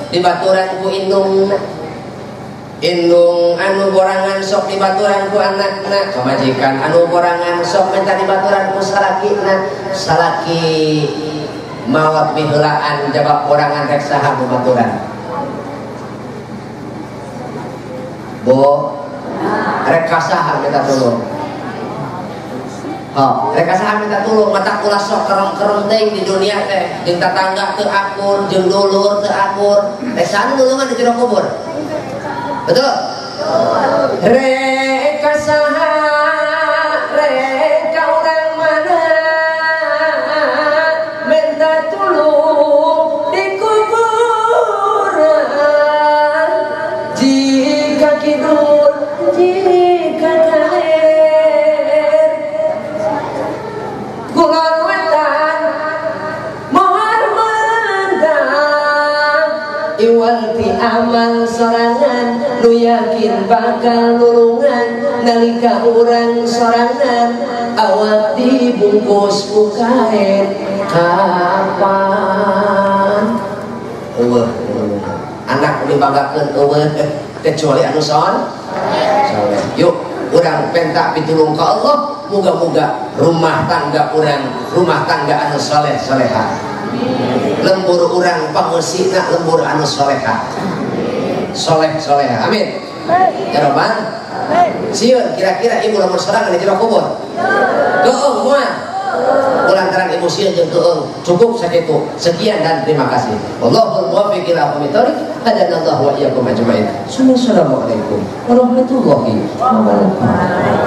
Dibaturan ku indung, indung anu borangan sok dibaturan ku anakna, pamajikan anu borangan sok minta dibaturan ku salakina, salaki maot miheulaan jabab borangan rek saha baturan. Bo rek ka saha minta tulung. Oh, rek saha minta tulung, mata ulah sok kereng-kereng teuing di dunia teh, jeung tatangga teu akur, jeung dulur teu akur, rek saha nulungan di jero kubur. Betul? Rek saha, rek ka urang mana minta tulung di kuburan, jika kidul, jika kaler. Kulon wetan, mohon Kudu yakin bakal nulungan nalika urang sorangan awak dibungkus ku kain kapan. Eueuh anak dibanggakeun eueuh kecuali anu soleh. Yuk urang penta pitulung ka Allah, moga-moga rumah tangga urang rumah tangga anu soleh soleha, lembur urang pangeusina lembur anu soleha, soleh soleha. Amin ya robbal. Sieun kira-kira ibu lamun sorangan di jero kubur keung moal lantaran ibu sieun jeung keung. Cukup sakitu, sekian dan terima kasih. Wallahul muwaffiq ila aqwamit thoriq. Hadanallahu wa iyyakum ajmain. Assalamualaikum warahmatullahi wabarakatuh.